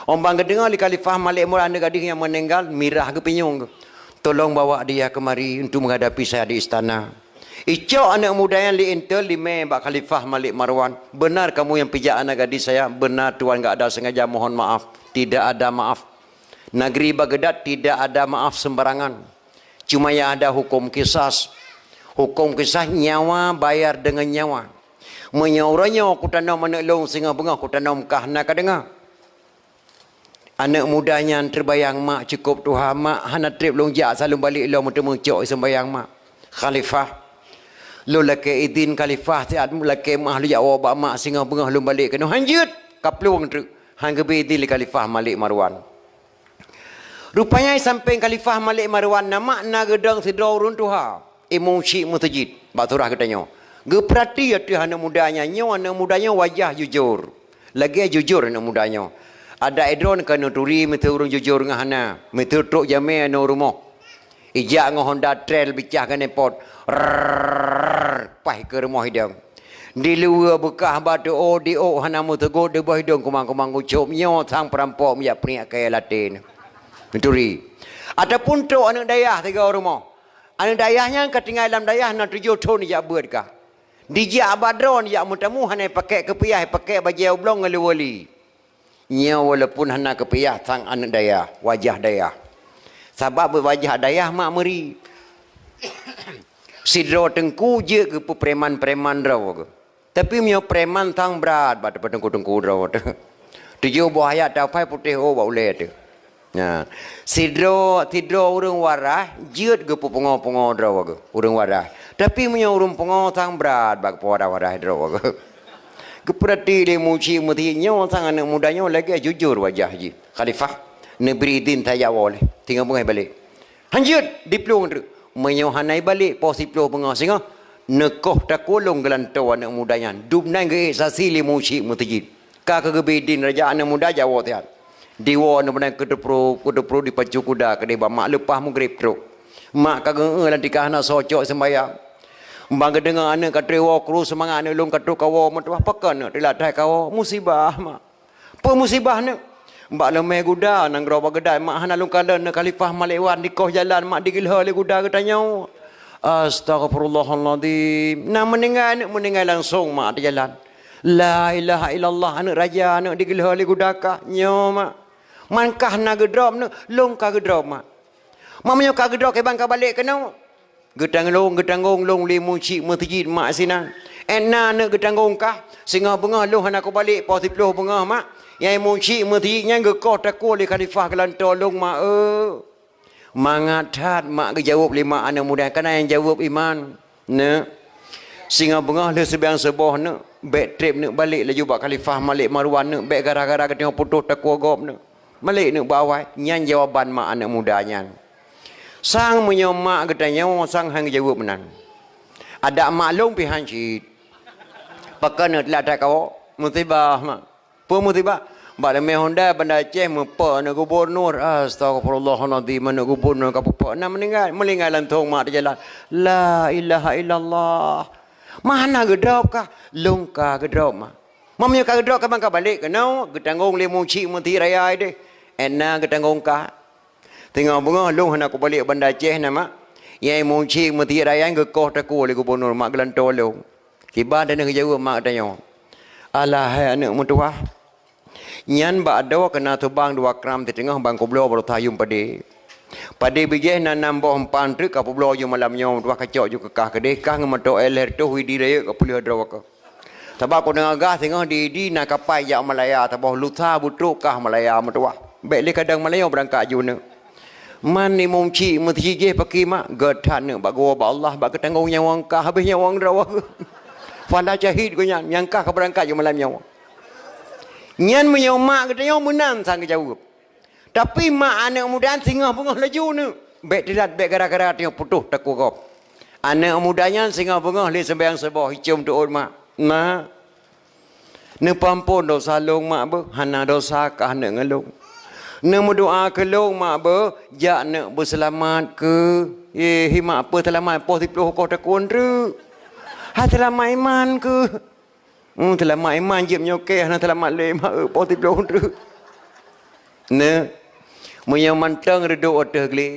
Óh ban geudeungoe lé Khalifah Malik Marwan aneuk gadis nyang meninggal, mirah geupinyueng. "Tolong bawa dia kemari untuk menghadapi saya di istana." Icok aneuk muda nyan lé intel dimé bak Khalifah Malik Marwan. "Benar kamu yang pijak anak gadis saya?" "Benar, Tuan, enggak ada sengaja, mohon maaf." Tidak ada maaf. Negeri Baghdad tidak ada maaf sembarangan. Cuma yang ada hukum kisas. Hukum kisas nyawa bayar dengan nyawa. Meunyoe uroe nyoe kutanom aneuk lôn singoh beungoh kutanom kah na ka deungoe. Aneuk muda nyan teubayang mak cukôp tuha, "Mak, hana treb lôn jak saleuem balek lom teumeucok seumbayang mak." "Khalifah, lôn lakée idhin Khalifah siat lakée meuah lôn jak woe bak mak singoh beungoh lôn balek keunoe." "Han jeuet!" Ka plueng treuk. Han geubri idhin lé Khalifah Malik Marwan. Rupanya sampéng Khalifah Malik Marwan na mak na geudong sidroe ureuëng tuha, imum syik meuseujid bak surah geutanyoe. Geupeurati ateueh aneuk muda nyan, nyoe aneuk muda nyoe wajah jujur. Lagée jujur aneuk muda nyoe. Adak droe ka neuturi miseue ureuëng jujur ngon hana, miseue trok jamé aneuk rumoh. Ijak ngon honda trail bicah keuneupot. Rrrr, paih keu rumoh idong. Di luwa beukah batu ôk, di ôk hana meuteugot, di boh idong kumang-kumang gucôb, nyoe sang peurampok meujak peuriek kayée laté nyoe. Meuturi. Ataupun trok aneuk dayah sigoe rumoh. Aneuk dayah nyan ka tinggai lam dayah na tujoh thon ijak beuet kah. Dijak bak droe ijak meutamu hana ipakék keupiah, ipakék bajée ublong ngon luwa li. Nyoe walaupun hana keupiah sang aneuk dayah, wajah dayah. Sabab wajah dayah mak meuri. Sidroe teungku jeuet geupeu preman-preman droe geuh. Tapi meunyoe preman sang brat bak teungku-teungku droe teuh. Tujoh boh ayat tafai putéh ôk bak ulée teuh. Nah, sidroe, sidroe ureuëng waras jeuet geupeu pungo-pungo droe geuh, ureuëng waras. Tapi meunyoe ureuëng pungo sang brat bak keupeue waras droe geuh. Geupeurati lé mucik meuti nyoe sang aneuk muda nyoe lagée jujur wajah jih. "Khalifah, neubri idhin tajak woe lé, singoh beungoh balek." "Han jeuet!" Diplueng treuk. Meunyoe hana ibalek poh siploh beungoh singoh, neukoh takulông geulantoe aneuk muda nyan. Dumnan geuék saksi lé mucik meuseujid. Ka keugeubri idhin raja aneuk muda jak woe siat. Diwoe aneuk muda nyan keuteupro, keuteupro dipacu kuda keudeh bak mak leupah mugreb trok. Mak ka geu-eu lam tika hana soe cok seumbayang. Ban geudeungoe aneuk ka trok woe kru seumangat aneuk lôn ka trok kawoe meutuah pakon aneuk teulat that kawoe musibah mak. Peue musibah nyoe? Bak leumé guda nanggroe bak geudat, mak hana lôn kalon, na Khalifah Malik Wan dikoh jalan, mak digeulhö lé guda geutanyoe. Astaghfirullahalazim. Na meuninggai, na meuninggai langsong mak di jalan. La ilaha illallah, aneuk raja, aneuk digeulhö lé guda kah. Nyoe mak. Man kah na geudrop, neuk lôn ka geudrop mak. Mak meunyoe ka geudrop, kiban ka balek keunoe. Geutanggong, geutanggong lôn lé muncik meuseujid mak sinan. Étna aneuk geutanggong kah, singoh beungoh lôn hana kubalek, poh siplôh beungoh mak. Nyang muncik meuseujid nyan geukoh takue lé khalifah geulantoe lôn mak eu. Mangat that mak geujaweueb lé mak aneuk muda, kana nyang jaweueb iman. Neuk. Singoh beungoh lheueh seubiang suboh neuk, bék treb neuk balek laju bak Khalifah Malik Marwan neuk, bék gara-gara geutanyoe putôh takue gob neuk. Malik neuk bak awai, nyan jawaban mak aneuk muda nyan. Sang meunyoe mak geutanyoe sang han geujaweueb meunan. Adak mak lôn pih han cit. Pakon neuk teulat that kawok? Musibah mak. Peue musibah? Bak leumé Honda Banda Aceh meupok aneuk gubunur. Astagfirullahalazim, aneuk gubunur ka peupak na meuninggai. Meuninggai langsong mak di jalan. La ilaha illallah. Mak hana geudrop kah? Lôn ka geudrop mak. Mak meunyoe ka geudrop, ka ban ka balek keunoe, geutanggong lé muncik meuseujid raya deh. Étna geutanggong kah. Singoh beungoh lôn hana kubalek Banda Aceh na mak. Nyang muncik meuseujid raya geukoh takue lé gubunur mak geulantoe lôn. Kiban dan geujaweueb mak tanyoe. Alah hai aneuk meutuwah. Nyan bak adoe keunan tubang dua kram siteungoh ban kubloe baroe sayum padé. Padé bijéh na nam boh empan treuk ka peubloe ju malam nyoe, meutuwah kacok ju keukah keudeh, kah ngon meutoe lhèe reutôh widi rayeuk ka peulheueh droe keuh. Sabab ku deungoe gah singoh di, di na kapai jak Malaya, saboh lusa beutrok kah Malaya meutuwah. Bék lé kadang Malaya beurangkat ju neuk. Man ni muncik meuseujid jih paki mak, geutat neuk bak geuwoe bak Allah, bak geutanggong nyawöng kah, habéh nyawöng droe keuh. Fala syahid geuh nyan, nyang kah ka beurangkat ju malam nyoe. Nyan meunyoe mak geutanyoe meunan sang geujaweueb. Tapi mak aneuk muda singoh beungoh laju neuk. Bék teulat, bék gara-gara tanyoe putôh takue gob. Aneuk muda nyan singoh beungoh lé seubiang suboh hicom teuôt mak. Mak, neupeuampon dosa lôn mak beuh, hana dosa kah neuk ngon lôn. Neumeudoa keu lôn mak beuh, jak neuk beuseulamat keuh. Eh, hi mak peue seulamat poh siplôh koh takue treuk. Hai seulamat iman keuh. Hmm, seulamat iman jeuet meunyoe kèe hana seulamat lé mak eu poh siplôh treuk. Neuk, meunyoe mantong reudôk ateueh glé,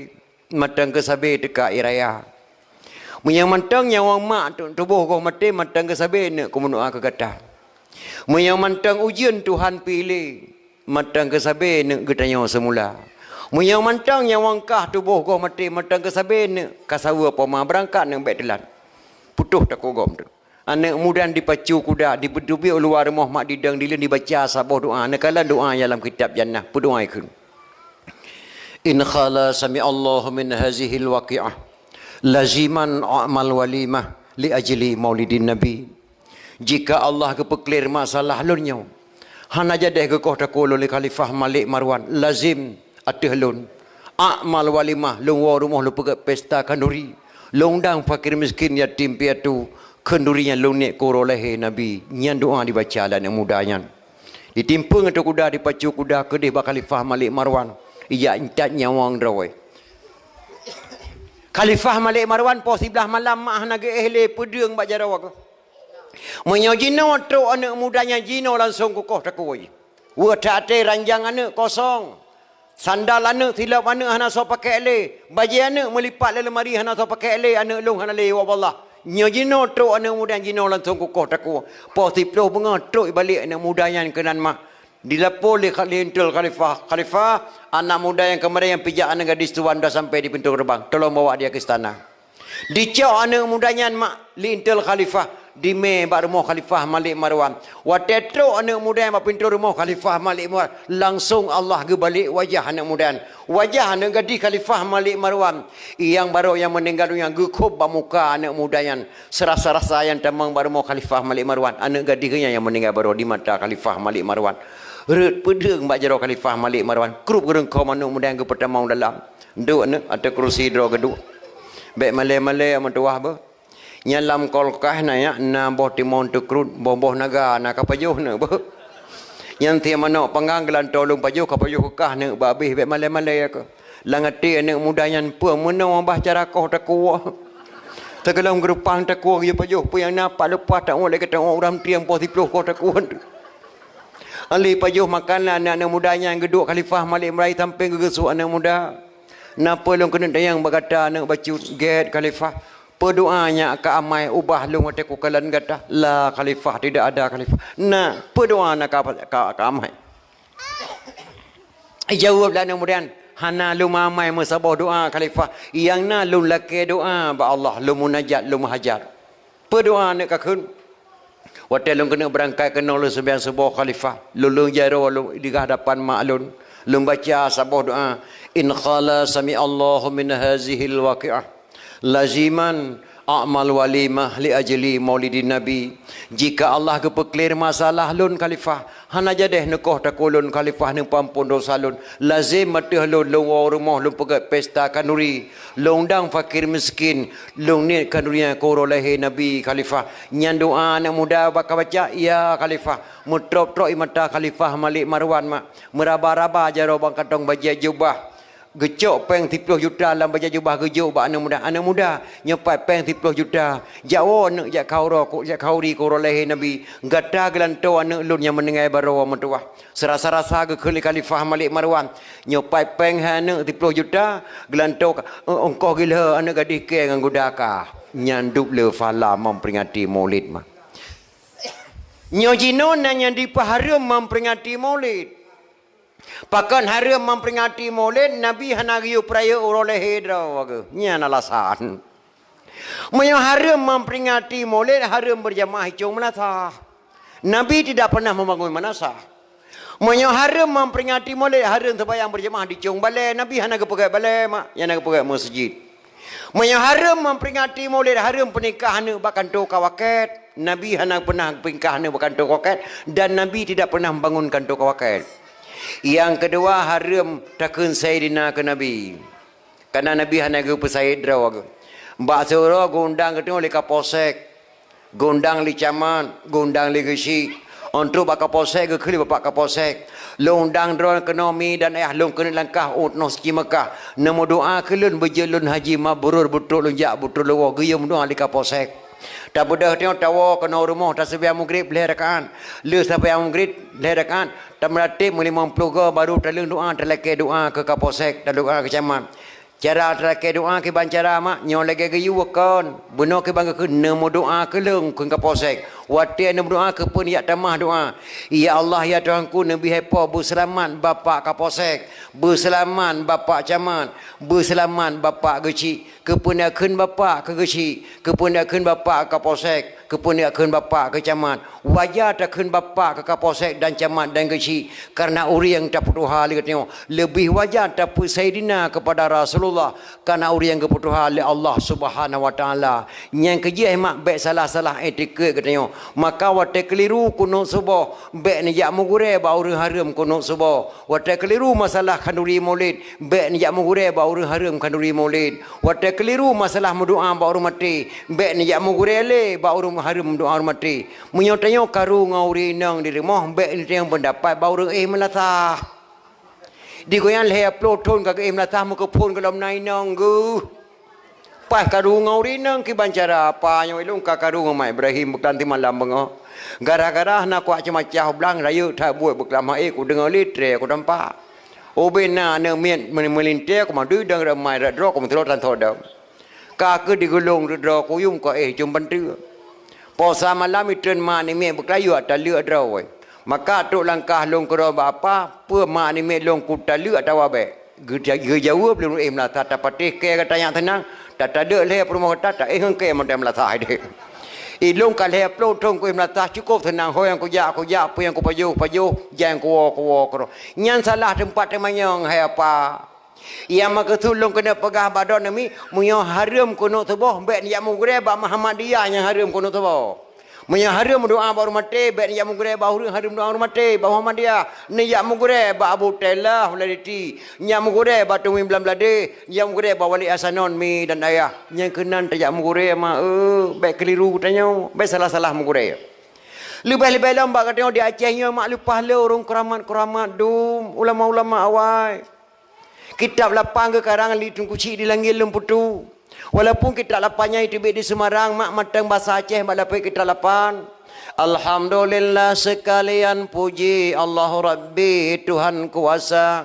mantong keusabe teuka ie raya. Meunyoe mantong nyawöng mak tu-, tuboh goh maté, mantong keusabe neuk kumeudoa keu gata. Meunyoe mantong ujeuen Tuhan piléh, mantong keusabe neuk geutanyoe seumula. Meunyoe mantong nyawöng kah tuboh goh maté, mantong keusabe neuk ka saweue poma beurangkat neuk bék teulat. Putôh takue gob tu. Aneuk muda dipacu kuda, dipeuteubiet u luwa rumoh mak didong dileuen dibaca saboh doa. Neukalon doa nyang lam kitab Jannah, peudoa ikheun. In khala sami'allahu min hazihil waqi'ah laziman a'mal walimah li ajli maulidin nabi. Jika Allah geupeuklir masalah lôn nyoe, hana jadeh geukoh takue lôn lé Khalifah Malik Marwan, lazim ateueh lôn. A'mal walimah, lôn woe rumoh lôn peugét pesta khanduri. Lôn undang fakir miskin, yatim piatu, khanduri nyan lôn niet keu uroe lahé Nabi. Nyan doa dibaca lé aneuk muda nyan. Ditimpeu ngon kuda, dipacu kuda keudeh bak Khalifah Malik Marwan. Ijak intat nyawöng droe. Khalifah Malik Marwan poh siblaih malam mak hana geuéh lé peudeueng bak jaroe keuh. Meunyoe jinoe trok aneuk muda nyan jinoe langsong kukoh takue. Weueh that até ranjang aneuk kosong. Sandal aneuk, silop aneuk hana soe pakék lé. Bajée aneuk meulipat lé leumari hana soe pakék lé, aneuk lôn hana lé, ya Allah. Nyoe jinoe trok aneuk muda jinoe langsong kukoh takue. Poh siplôh beungoh trok ibalek aneuk muda nyan keunan mak. Dilapor lé kha-, lé intel khalifah, "Khalifah, anak muda nyang keumarin nyang pijak aneuk gadis tuan dah sampai di pintoe geureubang. Tolong bawa dia ke istana." Dicok aneuk muda nyan mak lé intel khalifah, dimé bak rumoh Khalifah Malik Marwan. Watée trok aneuk muda nyan bak pintoe rumoh Khalifah Malik Marwan, langsong Allah geubalek wajah aneuk muda nyan. Wajah aneuk gadis Khalifah Malik Marwan, nyang barô nyang meuninggai donya geukhôb bak muka aneuk muda nyan. Seurasa-rasa nyang tamong bak rumoh Khalifah Malik Marwan. Aneuk gadis geuh nyan nyang meuninggai barô di mata Khalifah Malik Marwan. Rhot peudeueng bak jaroe Khalifah Malik Marwan. Krup geureungkho aneuk muda nyan geupeutamong dalam. Duek aneuk ateueh keurusi droe geuduek. Bék malée-malée meutuwah beuh. Nyan lam kulkas na nyan, na boh timon teukrut, boh-boh naga na ka pajoh neuk beuh. Nyan tiep manok panggang geulantoe lôn pajoh, ka pajoh keukah neuk bak abéh, bék malée-malée keuh. Lam até aneuk muda nyan peue meunoe bah cara koh takue. Teugohlom geureupang takue geuyue pajoh, peue nyang na pat leupah tawoe lagée tawoe ureuëng trieng poh siplôh koh takue. Alih pajoh makanan aneuk-aneuk muda nyan geuduek khalifah Malik Meurayeuk sampéng geugeusuek aneuk muda. Na peue lôn keuneuk tanyong bak gata aneuk bacut, gét khalifah. Peue doa nyang ka amai ubah lôn watée kukalon gata? La khalifah, tidak ada khalifah. Na peue doa na ka, ka, ka amai? Ijaweueb lé aneuk muda nyan, hana lôn meuamai meusaboh doa khalifah. Nyang na lôn lakée doa bak Allah, lôn munajat, lôn meuhajat. Peue doa aneuk ka kheun? Watée lôn keuneuk beurangkat keunoe lôn seumayang suboh khalifah, lôn lôn jaroe lôn di hadapan mak lôn, lôn baca saboh doa, "In qala sami'allahu min hazihil waqi'ah laziman a'mal walimah li ajli maulidin nabi." Jika Allah geupeuklir masalah lôn khalifah, hana jadeh neukoh takue lôn khalifah neupeuampon dosa lôn, lazem ateueh lôn, lôn woe rumoh lôn peugét pesta khanduri, lôn undang fakir miskin, lôn niet khanduri nyang keu uroe lahé Nabi khalifah. Nyan doa aneuk muda bak ka baca, ya khalifah. Meutrôk-trôk ie mata khalifah Malik Marwan mak, meuraba-raba jaroe bak kantong bajée jubah. Geucok péng siploh juta lam bajée jubah geujok bak aneuk muda. Aneuk muda, nyoe pat péng siploh juta. Jak woe aneuk jak khanduri keu uroe lahé Nabi. Gata geulantoe aneuk lôn nyang meuninggai baroe meutuwah. Seurasa-rasa geukheun lé khalifah Malik Marwan, nyoe pat péng hai aneuk siploh juta, geulantoe ka, eh, ongkoh gilhée aneuk gadih kée ngon guda ka. Nyan dub le phala memperingati Maulid mah. Nyoe jinoe na nyang dipeuhareuem memperingati Maulid. Pakon hareuem memperingati Maulid, Nabi hana geuyue peurayeuk uroe lahé droe geuh. Nyan alasan. Meunyoe hareuem memperingati Maulid, hareuem berjamaah icong meunasah. Nabi tidak pernah membangun meunasah. Meunyoe hareuem memperingati Maulid, hareuem seumayang berjamaah di cong balée, Nabi hana geupeugét balée mak, nyang na geupeugét meuseujid. Meunyoe hareuem memperingati Maulid, hareuem peunikah aneuk bak kantô kawakét, Nabi hana pernah peunikah aneuk bak kantô kawakét, dan Nabi tidak pernah membangun kantô kawakét. Nyang keudua, hareuem takheun Saidina keu Nabi. Karena Nabi hana geupeusaid droe geuh. Bak siuroe geuundang geutanyoe lé Kapolsek, geuundang lé camat, geuundang lé geuchik. Ôh trok bak Kapolsek geukheun lé Bapak Kapolsek, "Lôn undang droe keunoe mi dan ayah lôn keuneuk langkah u tanoh suci Meukah. Neumeudoa keu lôn beujeuet lôn haji mabrur, beutrok lôn jak beutrok lôn woe," geuyue meudoa lé Kapolsek. Tabeudôh tanyoe tawoe keunoe rumoh taseumayang Maghrib lhée rakaat. Lheueh seumayang Maghrib lhée rakaat, tameuratéb meulimong ploh goe baru taleueng doa, talakée doa keu Kapolsek, tadoa keu camat. Cara talakée doa kiban cara mak, nyoe lagée geuyue kon. Bunoe kiban geukheun neumeudoa keu lôn kheun Kapolsek. Watée neumeudoa keupeue neujak tamah doa, "Ya Allah, ya Tuhanku, neubri hai po beuseulamat Bapak Kapolsek, beuseulamat Bapak Camat, beuseulamat Bapak Geuchik." Keupeue neujak kheun Bapak keu Geuchik, keupeue neujak kheun Bapak keu Kapolsek, keupeue neujak kheun Bapak keu Camat. Wajar takheun Bapak keu Kapolsek dan Camat dan Geuchik, karena ureuëng tapeutuha lé geutanyoe. Leubeh wajar tapeu Saidina keupada Rasulullah, karena ureuëng geupeutuha lé Allah Subhanahu wa Taala. Nyang keujih mak bék salah-salah itikeuet geutanyoe. Maka watée keuliru keunoe suboh, bék neujak meugurée bak ureuëng hareuem keunoe suboh. Watée keuliru masalah khanduri Maulid, bék neujak meugurée bak ureuëng hareuem khanduri Maulid. Watée keuliru masalah meudoa bak ureuëng maté, bék neujak meugurée lé bak ureuëng hareuem meudoa ureuëng maté. Meunyoe tanyoe karu ngon ureuëng inong di rumoh, bék neutanyong peundapat bak ureuëng éh meulasah. Di gobnyan lhée ploh thon ka geuéh meulasah meukeuphon gohlom na inong geuh. Paih karu ngon ureuëng inong kiban cara, "Apa nyoe ilôn ka karu ngon Mak Ibrahim beuklam simalam beungoh. Gara-gara hana kuat ceumacah u blang rayeuk that buet beuklam hai kudeungoe lé tré kutampak. Ubé na aneuk miet meulintée kumadui dong ramai rot droe kumeutulo tan tho dong." Ka keuh digulong rot droe kuyum ka éh jom banteue. Posa malam itreun mak aneuk miet beukeulayu ata leuek droe. Maka trok langkah lôn keudroe bak apa, peue mak aneuk miet lôn kutaleuek atawa bék? Geuja-, geujaweueb lé ureuëng éh meulasah, "Tapatéh kée gata nyang seunang, tataleuek lhée peurumoh gata, taéh ngon kée mantong meulasah deh." Ilôn ka lhée ploh thon kuéh meulasah, cukôp seunang, ho nyang kujak, kujak, peue nyang kupajoh, pajoh, nyang kuwoe, kuwoe keudroe. Nyan salah teumpat teumanyong, hai apa. Nyang meukeusud lôn keuneuk peugah bak droeneuh mi, meunyoe hareuem keunoe suboh, bék neujak meugurée bak Muhammadiyah nyang hareuem keunoe suboh. Meunyoe hareuem meudoa bak ureuëng maté, bék neujak meugurée bak ureuëng hareuem doa ureuëng maté, bak Muhammadiyah. Neujak meugurée bak Abu Tailah Huladiti, neujak meugurée bak Tumi Blam Bladeh, neujak meugurée bak Wali Asanon mi dan ayah. Nyang keunan tajak meugurée ma, eh, bék keuliru geutanyoe, bék salah-salah meugurée. Leubeh-leubeh lom bak geutanyoe di Aceh nyoe mak leupah le ureuëng keuramat-keuramat dum, ulama-ulama awai. Kitab lapan geukarang lé Teungku Chik di Langét Lôn Putu. Walaupun kitab lapan nyan jiteubiet di Seumarang, mak mantong basa Aceh bak lapéh kitab lapan. Alhamdulillah, seukalian puji Allah Rabbi Tuhan kuasa.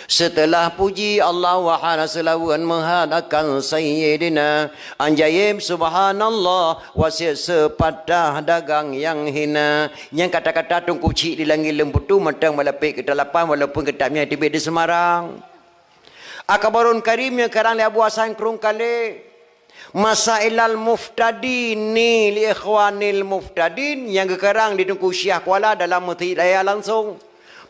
Seuteulah puji Allah, wahana seulawan meuhat akan Sayyidina. Anjaib subhanallah, wasiet seupatah dagang nyang hina. Nyang kata-kata Teungku Chik di langét lôn peutu, mantong meulapék keu talapan, walaupun kitab nyan teubiet di Semarang. Akbarul Karim nyang karang lé Abu Hasan Krueng Kalé. Masailal Muftadin li Ikhwanil Muftadin nyang geukarang di Teungku Syiah Kuala dalam Meuseujid Raya langsong.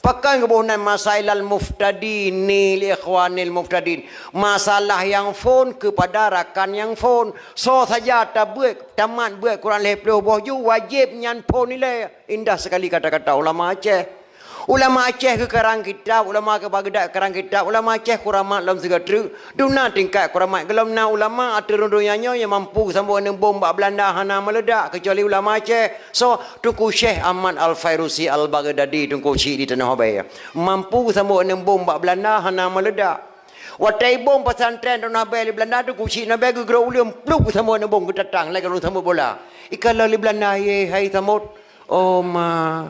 Pakon geuboh nan Masailal Muftadin li Ikhwanil Muftadin? Masalah nyang phon keupada rakan nyang phon. Soe saja tabeuet, tamat beuet kurang lhée ploh boh ju, wajéb nyan phon ilée. Indah seukali kata-kata ulama Aceh. Ulama Aceh geukarang kitab, ulama Baghdad geukarang kitab, ulama Aceh kuramat lom sigoe treuk. Dum na tingkat kuramat, gohlom na ulama ateueh rhueng donya nyoe nyang mampu geusambot aneuk bom bak Beulanda hana meuleudak, keucuali ulama Aceh. Soe? Teungku Syekh Ahmad Al-Fairusi Al-Baghdadi, Teungku Chik di Tanoh Abée. Mampu geusambot aneuk bom bak Beulanda hana meuleudak. Watée ibom pesantren Tanoh Abée lé Beulanda, Teungku Chik Tanoh Abée geugrôp u leuen, plup geusambot aneuk bom geutatang lagée lôn sambot bola. Ikalon lé Beulanda, "Ye, hai sambot." "Oh ma,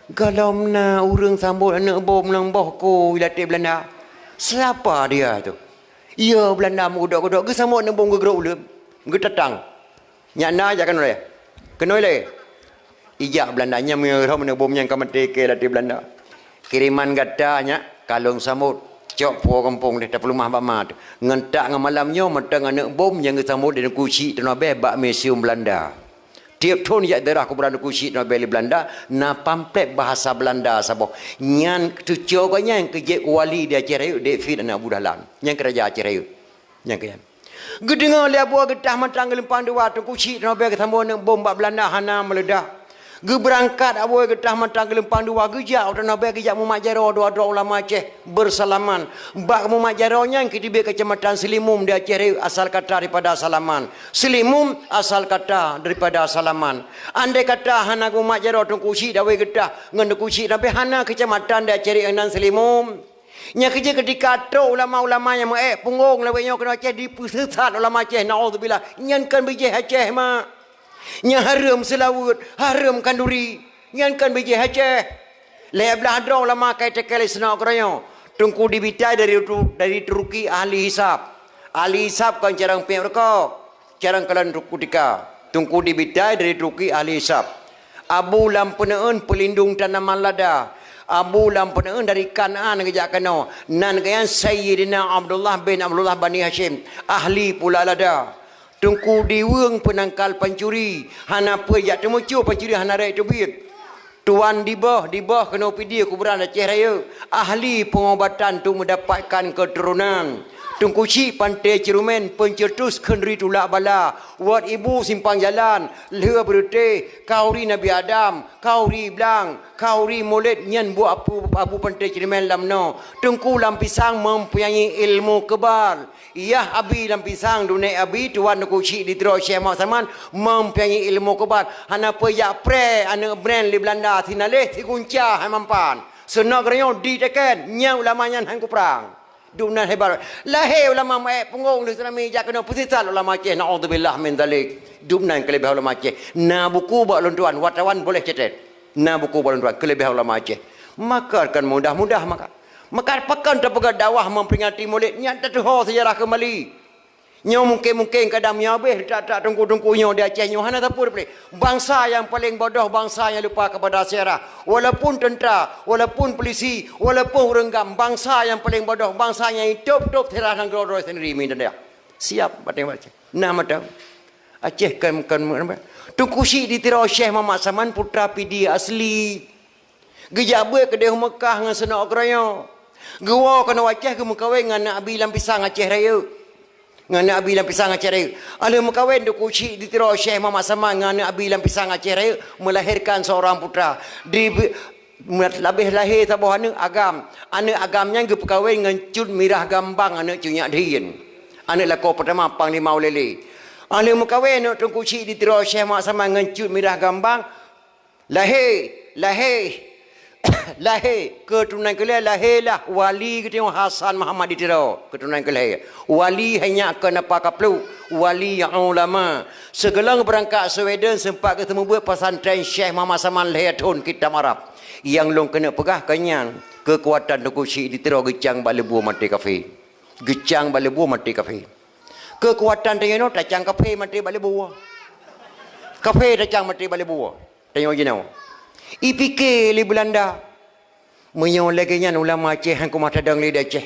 gohlom na ureuëng sambot aneuk bom nyang boh kôi latée Beulanda." "Siapa dia tu?" "Iya, Beulanda meugeudok-geudok, geusambot aneuk bom geugrôp u leuen, geutatang." "Nyak na jak keunoe lé. Keunoe lé." Ijak Beulanda nyan meunyoe rhom aneuk bom nyang ka maté kée latée Beulanda. "Kiriman gata nyak ka lôn sambot. Cok puwoe gampông deh, tapeuleumah bak ma teuh. Ngon tak ngon malam nyoe mantong aneuk bom nyang geusambot di Teungku Chik Tanoh Abée bak museum Beulanda." Tieb thon jak daerah kuburan Teungku Chik Tanoh Abée lé Beulanda, na pamflet bahasa Beulanda saboh. Nyan teucok gobnyan keu jeuet wali di Aceh Rayeuk, David aneuk Abu Dahlan. Nyan keu raja Aceh Rayeuk. Nyan keu nyan. Geudeungoe lé Abu Geutah Mantang Geulumpang Dua, Teungku Chik Tanoh Abée geusambot aneuk bom bak Beulanda hana meuleudak. Geubeurangkat Abu Geutah Mantang Geulumpang Dua, geujak u Tanoh Abée, geujak mumat jaroe dua droe ulama Aceh beusalaman. Bak mumat jaroe nyan keudibée Keucamatan Seulimum di Aceh Rayeuk, asal kata daripada salaman. Seulimum asal kata daripada salaman. Andai kata hana geumat jaroe Teungku Chik Dawé Geutah ngon Teungku Chik Tanoh Abée, hana keucamatan di Aceh Rayeuk nan Seulimum. Nyang keujeuet keutika trok ulama-ulama nyang meu-ék punggong lawét nyoe keunoe Aceh, dipeuseusat ulama Aceh, naudzubillah. Nyan kon bijéh Aceh, mak. Nyang hareuem seulaweuet, hareuem khanduri. Nyan kon bijéh Aceh. Lhée blaih droe ulama ka itékée lé seunok keureunyong. Teungku Dibitai dari Tu-, dari Turki, ahli hisab. Ahli hisab kon carông piep rukok. Carông kalon Teungku Tika. Teungku Dibitai dari Turki, ahli hisab. Abu Lam Peuneuen, peulindong tanaman lada. Abu Lam Peuneuen dari Kanaan geujak keunoe. Nan geuh nyan Sayyidina Abdullah bin Abdullah Bani Hasyim, ahli pula lada. Teungku Diweueng, peunangkal pancuri, hana peue jak teumeucue pancuri hana rhot teubiet. Tuan Diboh, Diboh keunoe Pidie kuburan Aceh Rayeuk, ahli peungobatan untuk meudapatkan keuturonan. Teungku Chik Panté Ceurumen, peuncetus khanduri tulak bala, Wat Ibu simpang jalan, lheueh beureutéh, khanduri Nabi Adam, khanduri blang, khanduri mulod, nyan buet Abu, Abu Panté Ceurumen lam noe. Teungku Lam Pisang mempunyai ilmu kebal. Yah Abi Lam Pisang, dunek Abi, tuan Teungku Chik di Tiro Syekh Muhammad Saman, mempunyai ilmu kebal. Hana peue jak preh aneuk brand lé Beulanda, sinaleh sigunca hai mampan. Seunok geurayong diteken, nyan ulama nyan han kuprang. Dum nan hebat. Lahé ulama meu-ék punggong lé tsunami jak keunoe, peusisat ulama Aceh, naudzubillah min dzalik. Dum nan keuleubeh ulama Aceh. Na buku bak lôn tuan, wartawan boleh catat. Na buku bak lôn tuan, keuleubeh ulama Aceh. Maka kon mudah-mudah maka. Maka pakon tapeugah dakwah memperingati Maulid, nyan tatuho sejarah kembali. Nyoe mungken-mungken kadang meunyoe habéh that-that teungku-teungku nyoe di Aceh nyoe hana sapeue teupeuleueh. Bansa nyang paleng bodoh, bansa nyang lupa kepada sejarah. Walaupun teuntara, walaupun polisi, walaupun ureuëng GAM, bansa nyang paleng bodoh, bansa nyang itôb-tôb sejarah nanggroe droe sendiri meunan. Siap bateng Aceh. Nah mata. Aceh kan, kan, Teungku Chik di Tiro Syekh Muhammad Saman, putra Pidie asli. Geujak beuet keudeh u Meukah ngon seunok keureunyok. Geuwoe keunoe Aceh geumeukawen ngon aneuk Abi Lam Pisang Aceh Rayeuk. Ngon aneuk Abi Lam Pisang Aceh Rayeuk. Alheuh meukawen Teungku Chik di Tiro Syekh Muhammad Saman ngon aneuk Abi Lam Pisang Aceh Rayeuk, melahirkan seorang putra. Di, labeh lahé saboh aneuk agam. Aneuk agam nyan geupeukawen ngon Cut Mirah Gambang, aneuk Cut Nyak Dhien. Aneuk lakoe peutama Panglima Ulèe Lheue. Alheuh meukawen aneuk Teungku Chik di Tiro Syekh Muhammad Saman ngon Cut Mirah Gambang, lahé, lahé, Lahé, keuturonan keu lhèe lahé lah wali geutanyoe Hasan Muhammad di Tiro, keuturonan keu lhèe. Wali hai nyak keu napa kapluk, wali ulama. Sigohlom beurangkat Sweden seumpat geuseumeubeuet pesantren Syekh Muhammad Saman lhèe thon kitab Arab. Nyang lôn keuneuk peugah keu nyan, keukuatan Teungku Chik di Tiro geucang bak leubue maté kafé. Geucang bak leubue maté kafé. Keukuatan tanyoe nyoe tacang kafé maté bak leubue. Kafé tacang maté bak leubue. Tanyoe jinoe. Ipike lé Beulanda. Meunyoe lagèe nyan ulama Aceh han keumah tadong lé di Aceh.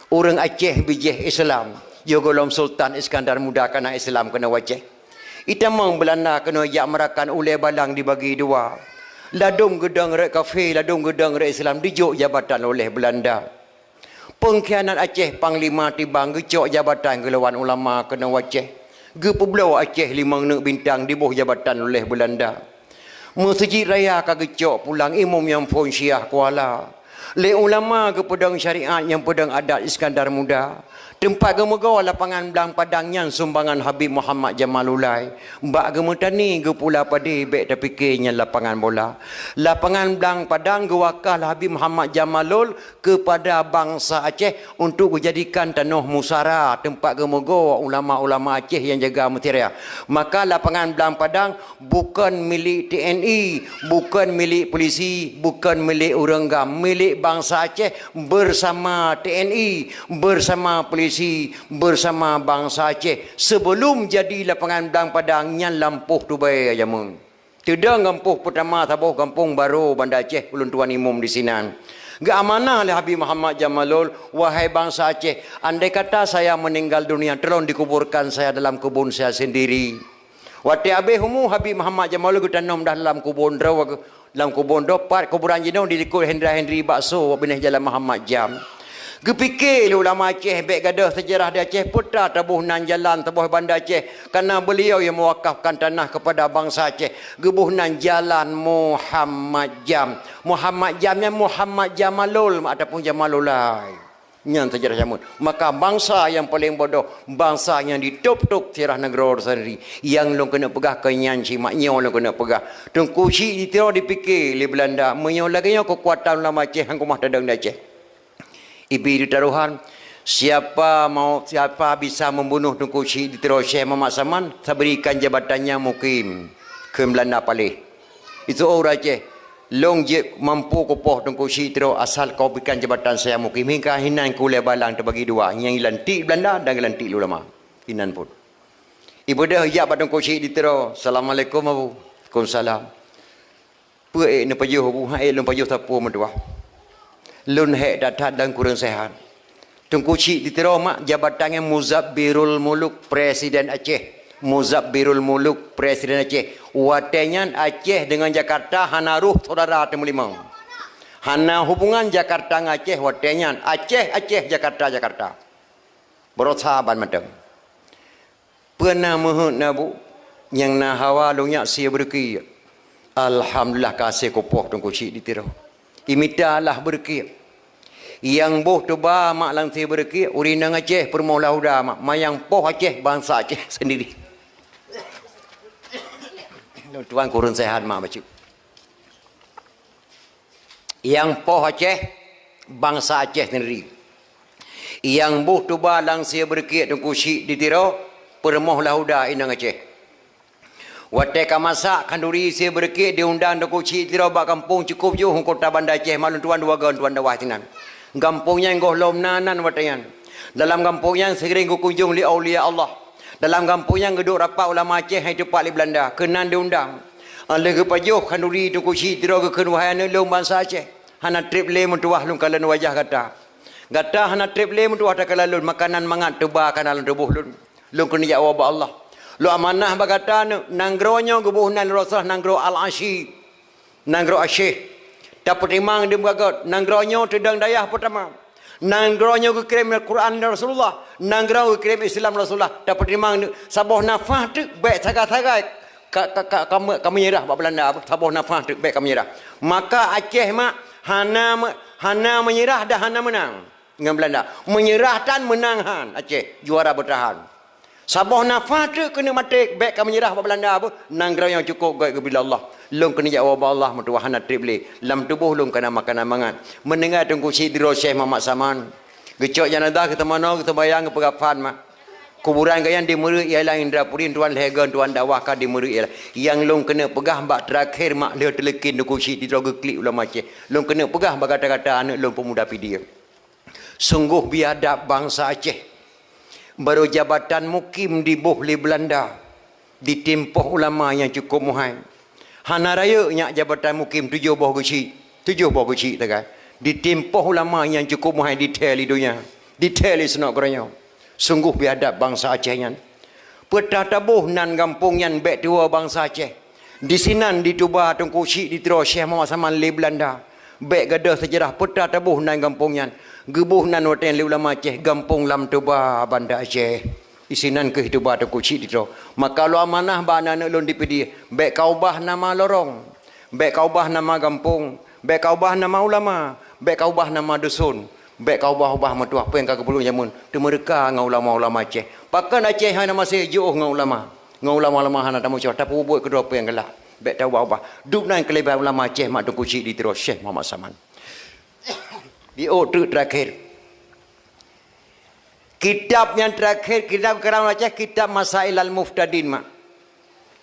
Ureueng Aceh bijéh Islam. Yoh gohlom Sultan Iskandar Muda kana Islam keunoe u Aceh. Itamong Beulanda keunoe jak meurakan ulèe balang dibagi dua. Ladôm geudong rot kafé, ladôm geudong rot Islam dijok jabatan oleh Beulanda. Peungkhianat Aceh Panglima Tibang geucok jabatan geulawan ulama keunoe u Aceh. Geupeubloe Aceh limong neuk bintang diboh jabatan oleh Beulanda. Meuseujid raya ka geucok pulang imum nyang phôn Syiah Kuala. Lé ulama geupeudong syariat nyang peudong adat Iskandar Muda. Teumpat geumeugoe lapangan Blang Padang nyan sumbangan Habib Muhammad Jamalullail. Bak geumeutani geupula padé bèk tapike nyan lapangan bola. Lapangan Blang Padang geuwakah lé Habib Muhammad Jamalul keupada bansa Aceh untuk geujadikan tanoh musara teumpat geumeugoe ulama-ulama Aceh nyang jaga meusyara. Maka lapangan Blang Padang bukon milék T N I, bukon milék polisi, bukon milék ureueng GAM, milék bansa Aceh bersama T N I, bersama polisi, bersama bansa Aceh. Sebelum jadi lapangan Blang Padang nyan lampôh tubèe jameun. Teudong gampông peutama saboh gampông Baro Banda Aceh, ulôn tuan imum di sinan. Geuamanah lé Habib Muhammad Jamalul, "Wahai bansa Aceh, andai kata saya meninggal dunia, tolong dikuburkan saya dalam kebun saya sendiri." Watèe habéh umu Habib Muhammad Jamalul geutanom dah dalam kubon droe, lam kubon droe pat kuburan jinoe di likot Hendra Hendri Bakso, binéh Jalan Muhammad Jam. Geupike lé ulama Aceh bèk gadôh seujarah di Aceh, peue ta taboh nan jalan saboh Banda Aceh, karena beliau yang mewakafkan tanah kepada bangsa Aceh. Geuboh nan Jalan Muhammad Jam. Muhammad Jam nyan Muhammad Jamalul ataupun Jamalulai. Nyan seujarah jameun. Maka bansa nyang paleng bodoh, bansa nyang ditôb-tôb sirah nanggroe sendiri. Nyang lôn keuneuk peugah keu nyan cit, mak nyoe lôn keuneuk peugah. Teungku Chik di Tiro dipike lé Beulanda, meunyoe lagèe nyoe keukuatan ulama Aceh, han keumah tadong di Aceh. Ibi di tarohan, siapa mau, siapa bisa membunuh Teungku Chik di Tiro Syekh Muhammad Saman, saya berikan jabatannya mukim. Kheun Beulanda paléh. Itu orang Aceh, "Lôn jeuet mampu kupoh Teungku Chik di Tiro asal kau berikan jabatan saya mukim." Hingga hinan kulèe balang teubagi dua, nyang geulantik Beulanda dan geulantik ulama. Hinan phôn. Ibeudôh jak bak Teungku Chik di Tiro, "Assalamualaikum, Abu." "Waalaikumsalam." "Peue ék neupajoh, Abu?" "Han ék lôn pajoh sapeue meutuah. Lôn hék that-that dan kureueng seuhat." Teungku Chik di Tiro mak jabatan nyan Muzabbirul Muluk, Presiden Aceh. Muzabbirul Muluk, Presiden Aceh. Watèe nyan Aceh deungon Jakarta hana roh syedara teumeulimong. Hana hubungan Jakarta ngon Aceh watèe nyan. Aceh, Aceh, Jakarta, Jakarta. Beurasa ban mantong. Peue na meuheuet na bu, nyang na hawa lôn nyak sie beureukiek. Alhamdulillah ka sie kupoh Teungku Chik di Tiro. Imita lah beureukiek. Nyang boh tuba mak lam sie beureukiek, ureueng inong Aceh peurumoh Lahuda mak, ma nyang poh Aceh bansa Aceh sendiri. Lôn tuan kureueng seuhat mak bacut. Nyang poh Aceh, bansa Aceh sendiri. Nyang boh tuba lam sie beureukiek Teungku Chik di Tiro, peurumoh Lahuda inong Aceh. Watèe ka masak khanduri sie beureukiek diundang Teungku Chik di Tiro bak gampông cukôp jôh u kota Banda Aceh mak lôn tuan dua goe tuan dakwah sinan. Gampông nyan gohlom na nan watèe nyan. Dalam gampông nyan seuring geukunjông lé aulia Allah. Dalam gampông nyan geuduek rapat ulama Aceh nyang teupat lé Beulanda, keunan diundang. Lheueh geupajoh khanduri Teungku Chik di Tiro geukheun, "Wahai aneuk lôn bansa Aceh, hana treb lé meutuah lôn kalon wajah gata. Gata hana treb lé meutuah takalon lôn, makanan mangat tuba ka na lam tuboh lôn. Lôn keuneuk jak woe bak Allah. Lôn amanah bak gata aneuk, nanggroe nyoe geuboh nan lé Rasulullah nanggroe Al-Asyi." Nanggroe Aceh. Tapeutimang di meugagot, nanggroe nyoe teudong dayah peutama. Nanggroe nyoe geukirém Al-Quran dari Rasulullah. Nanggroe geukirém Islam Rasulullah. Tapeutimang di saboh nafah teuk bèk sagai-sagai ka, ka, ka, ka, ka meunyeurah bak Beulanda. Saboh nafah teuk bèk ka meunyeurah. Maka Aceh mak hana me-, hana meunyeurah dan hana meunang ngon Beulanda. Meunyeurah tan, meunang han. Aceh juara beutahan. Saboh nafah teuk keuneuk maté, bèk ka meunyeurah bak Beulanda beuh, nanggroe nyang cukôp gèt geubri lé Allah. Lôn keuneuk jak ubak Allah meutuwah hana treb lé. Lam tuboh lôn kana makanan mangat. Meuninggai Teungku Chik di Rosyeh Muhammad Saman. Geucok janazah geuteumanoe geuteumbayang geupeugah phan mak. Kuburan geuh nyan di Meureue ialah Indrapuri tuan lhèe goe tuan dakwah ka di Meureue ialah. Nyang lôn keuneuk peugah bak teurakhé mak lheueh teuleukin Teungku Chik di droe geuklik ulama Aceh. Lôn keuneuk peugah bak gata-gata aneuk lôn peumuda Pidie. Sunggoh biadab bansa Aceh. Barô jabatan mukim diboh lé Beulanda, ditimpoh ulama nyang cukôp muhai. Hana rayeuk nyak jabatan mukim tujoh boh geuchik, tujoh boh geuchik tagai. Ditimpoh ulama nyang cukôp muhai dithèe lé donya, dithèe lé seunok geuranyoe. Sunggoh biadab bansa Aceh nyan. Peue tataboh nan gampông nyan bèk tuwoe bansa Aceh. Disinan dituba Teungku Chik di Tiro Syekh Muhammad Saman lé Beulanda. Bèk gadôh seujarah peue tataboh nan gampông nyan. Geuboh nan watèe nyan lé ulama Aceh gampông Lam Toba Banda Aceh. Disinan kheueh tuba Teungku Chik di Tiro. Maka lôn amanah bak aneuk-aneuk lôn di Pidie, bèk kaubah nama lorong, bèk kaubah nama gampông, bèk kaubah nama ulama, bèk kaubah nama dusun. Bèk kaubah-ubah meutuah peue nyang ka geupeubuet jameun teumeureuka ngon ulama-ulama Aceh. Pakon Aceh hana maséh jiôh ngon ulama. Ngon ulama-ulama hana tameucok, tapeubuet keudroe peue nyang galak. Bèk taubah-ubah. Dum nan keuleubehan ulama Aceh mak Teungku Chik di Tiro Syekh Muhammad Saman. Di ôk teuk terakhir. Kitab nyang terakhir, kitab kalam Aceh, kitab Masailal Muftadin mak.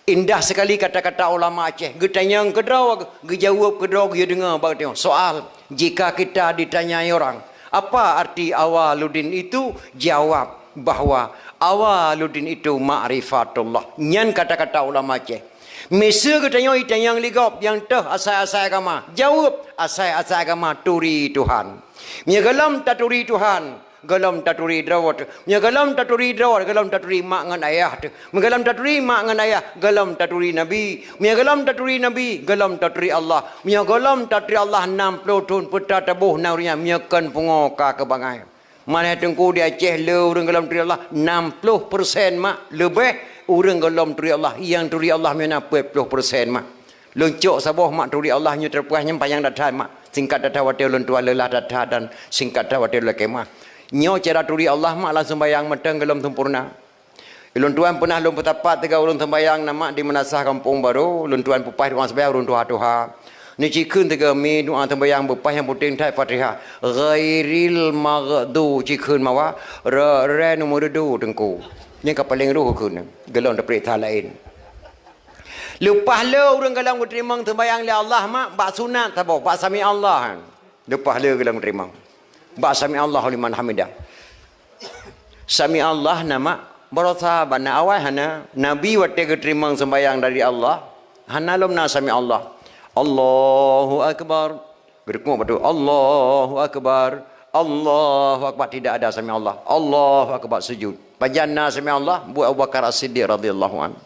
Indah sekali kata-kata ulama Aceh. Geutanyong keudroe, geujaweueb keudroe, geuyue deungoe bak geutanyoe. Soal, jika kita ditanyai orang, "Apa arti Awaluddin itu?" Jawab bahwa Awaluddin itu ma'rifatullah. Nyan kata-kata ulama Aceh. Miseue geutanyoe jitanyong lé gob nyang toh asai-asai agama. Jaweueb, asai-asai agama turi Tuhan. Meunyoe gohlom taturi Tuhan, gohlom taturi droe teuh. Meunyoe gohlom taturi droe, gohlom taturi mak ngon ayah teuh. Meunyoe gohlom taturi mak ngon ayah, gohlom taturi Nabi. Meunyoe gohlom taturi Nabi, gohlom taturi Allah. Meunyoe gohlom taturi Allah nam ploh thon peue tataboh na ureuëng nyan meunyoe kon pungo ka keu bangai. Manah Teungku di Aceh le ureuëng gohlom turi Allah nam ploh persen mak, leubeh ureuëng gohlom turi Allah nyang turi Allah meunyoe na peuet ploh persen mak. Lôn cok saboh mak turi Allah nyoe teupeugah nyang panyang that-that mak. Singkat that-that watèe ulôn tuan leulah that-that dan singkat that watèe ulôn lakèe meu'ah. Nyoe cara turi Allah mak lam seumbayang mantong gohlom sempurna. Ulôn tuan peunah lôn peusapat tiga ureuëng seumbayang na mak di Meunasah Gampông Barô, ulôn tuan peupaih doa seumbayang ureuëng tuha-tuha. Nyoe cikheun tiga mi doa seumbayang beupaih nyang puteng that Fatihah. Ghairil maghdu cikheun mawa re, re nomor dudu Teungku. Nyang ka paleng roh kheun gohlom teupeuriksa laén. Leupah le ureuëng gohlom geuteurimong seumbayang lé Allah mak bak sunat saboh, bak sami Allah. Leupah le gohlom geuteurimong. Bak sami Allahu liman hamidah. Sami Allah na mak barosa bak na awai hana. Nabi watèe geuteurimong seumbayang dari Allah, hana lom na sami Allah. Allahu akbar. Geurukuk batu, Allahu Akbar, Allahu Akbar, tidak ada sami Allah, Allahu Akbar sujud. Pajan na sami Allah, buet Abu Bakar As-Siddiq radhiyallahu anhu.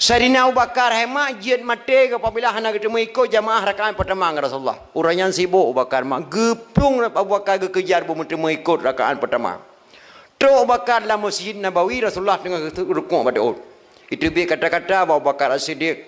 Saidina Abu Bakar hai mak jeuet maté apabila hana geuteumeung ikot jamaah rakaat pertama ngon Rasulullah. Uroe nyan sibok Abu Bakar mak, geuplueng Abu Bakar geukeujar beumeuteumeung ikot rakaat pertama. Trok Abu Bakar lam Masjid Nabawi, Rasulullah teungoh geurukuk bak teuôt. Iteubiet kata-kata bak Abu Bakar As-Siddiq,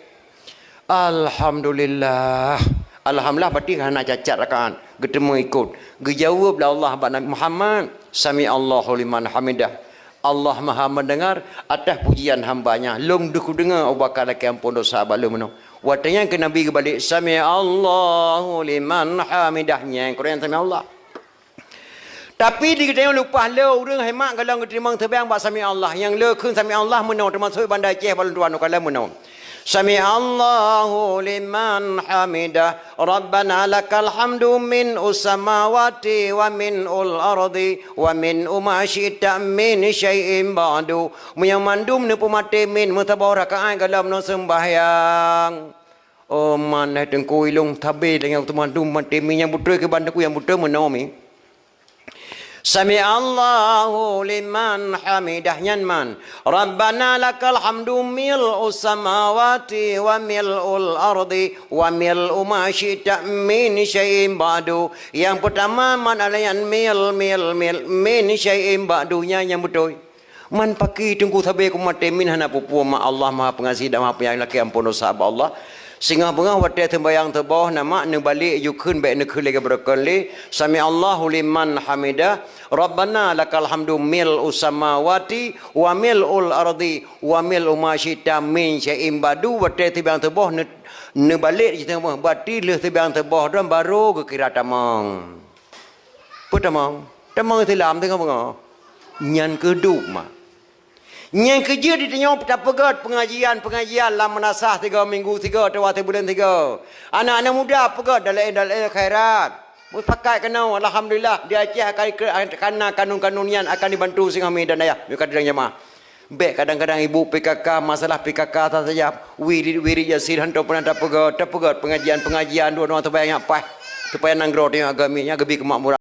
"Alhamdulillah." Alhamdulillah berarti hana cacat rakaat. Geuteumeung ikot. Geujaweueb lé Allah bak Nabi Muhammad, "Sami Allahu liman hamidah." Allah Maha Mendengar atas pujian hamba-Nya. Lôn deuh kudeungoe Abu Bakar lakèe ampôn dosa bak lôn meunoe. Watèe nyan keu Nabi geubalek, "Sami Allahu liman hamidah." Nyan keureuen sami Allah. Tapi di geutanyoe leupah le ureuëng hai mak gohlom geuteurimong seumbayang bak sami Allah. Nyang le kheun sami Allah meunoe, teumasok Banda Aceh bak lôn tuan u Kalam meunoe. Sami Allahu liman hamidah. Rabbana lakal hamdu min ussamawati wa min ul ardi wa min uma syi'ta min syai'in ba'du. Meunyoe mandum neupeumaté min meusaboh rakaat gohlom neuseumbahyang. Oh, man hai Teungku ilong tabe dengan teumandum maté mi nyang beutôi keu ban Teungku nyang beutôi meunoe mi. Sami Allahu liman hamidah nyan man. Rabbana lakal hamdu mil'us samawati wa mil'ul ardi wa mil'u ma syi'ta min syai'in ba'du. Yang pertama man alayan mil, mil, mil, min syai'in ba'du nyan nyang beutôi. Man paki Teungku sabe ku maté min hana peue-peue mak Allah Maha Pengasih dan Maha Penyayang lakèe ampôn dosa bak Allah. Singoh beungoh watée seumbahyang suboh, na mak neubalek jukheun bék neukheun lagée beureukan lé, "Sami'allahu liman hamidah, Rabbana lakal hamdu mil'us samawati wa mil'ul ardi wa mil'u ma syi'ta min syai'in ba'du." Watée seumbahyang suboh neu-, neubalek jiteumeuh bati lheueh seumbahyang suboh dan barô geukira tamong. Peue tamong? Tamong Islam singoh beungoh. Nyan keuh duek mak. Nyang keujeuet di tanyoe tapeugét pengajian-pengajian lam meunasah tiga minggu tiga atawa sibuleuen tiga. Aneuk-aneuk muda peugét dalam-dalam khairat. Meupakat keunoe, alhamdulillah, di Aceh akan ikeu-, kana kanun-kanun nyan akan dibantu singoh mi dan ayah, meukat dan jamaah. Bék kadang-kadang ibu P K K, masalah P K K saja, wirid-wirid Yasin hantom pernah tapeugét, tapeugét pengajian-pengajian dua-dua teubayang nyak paih. Supaya nanggroe teuh agami nyan geubi keumakmuran.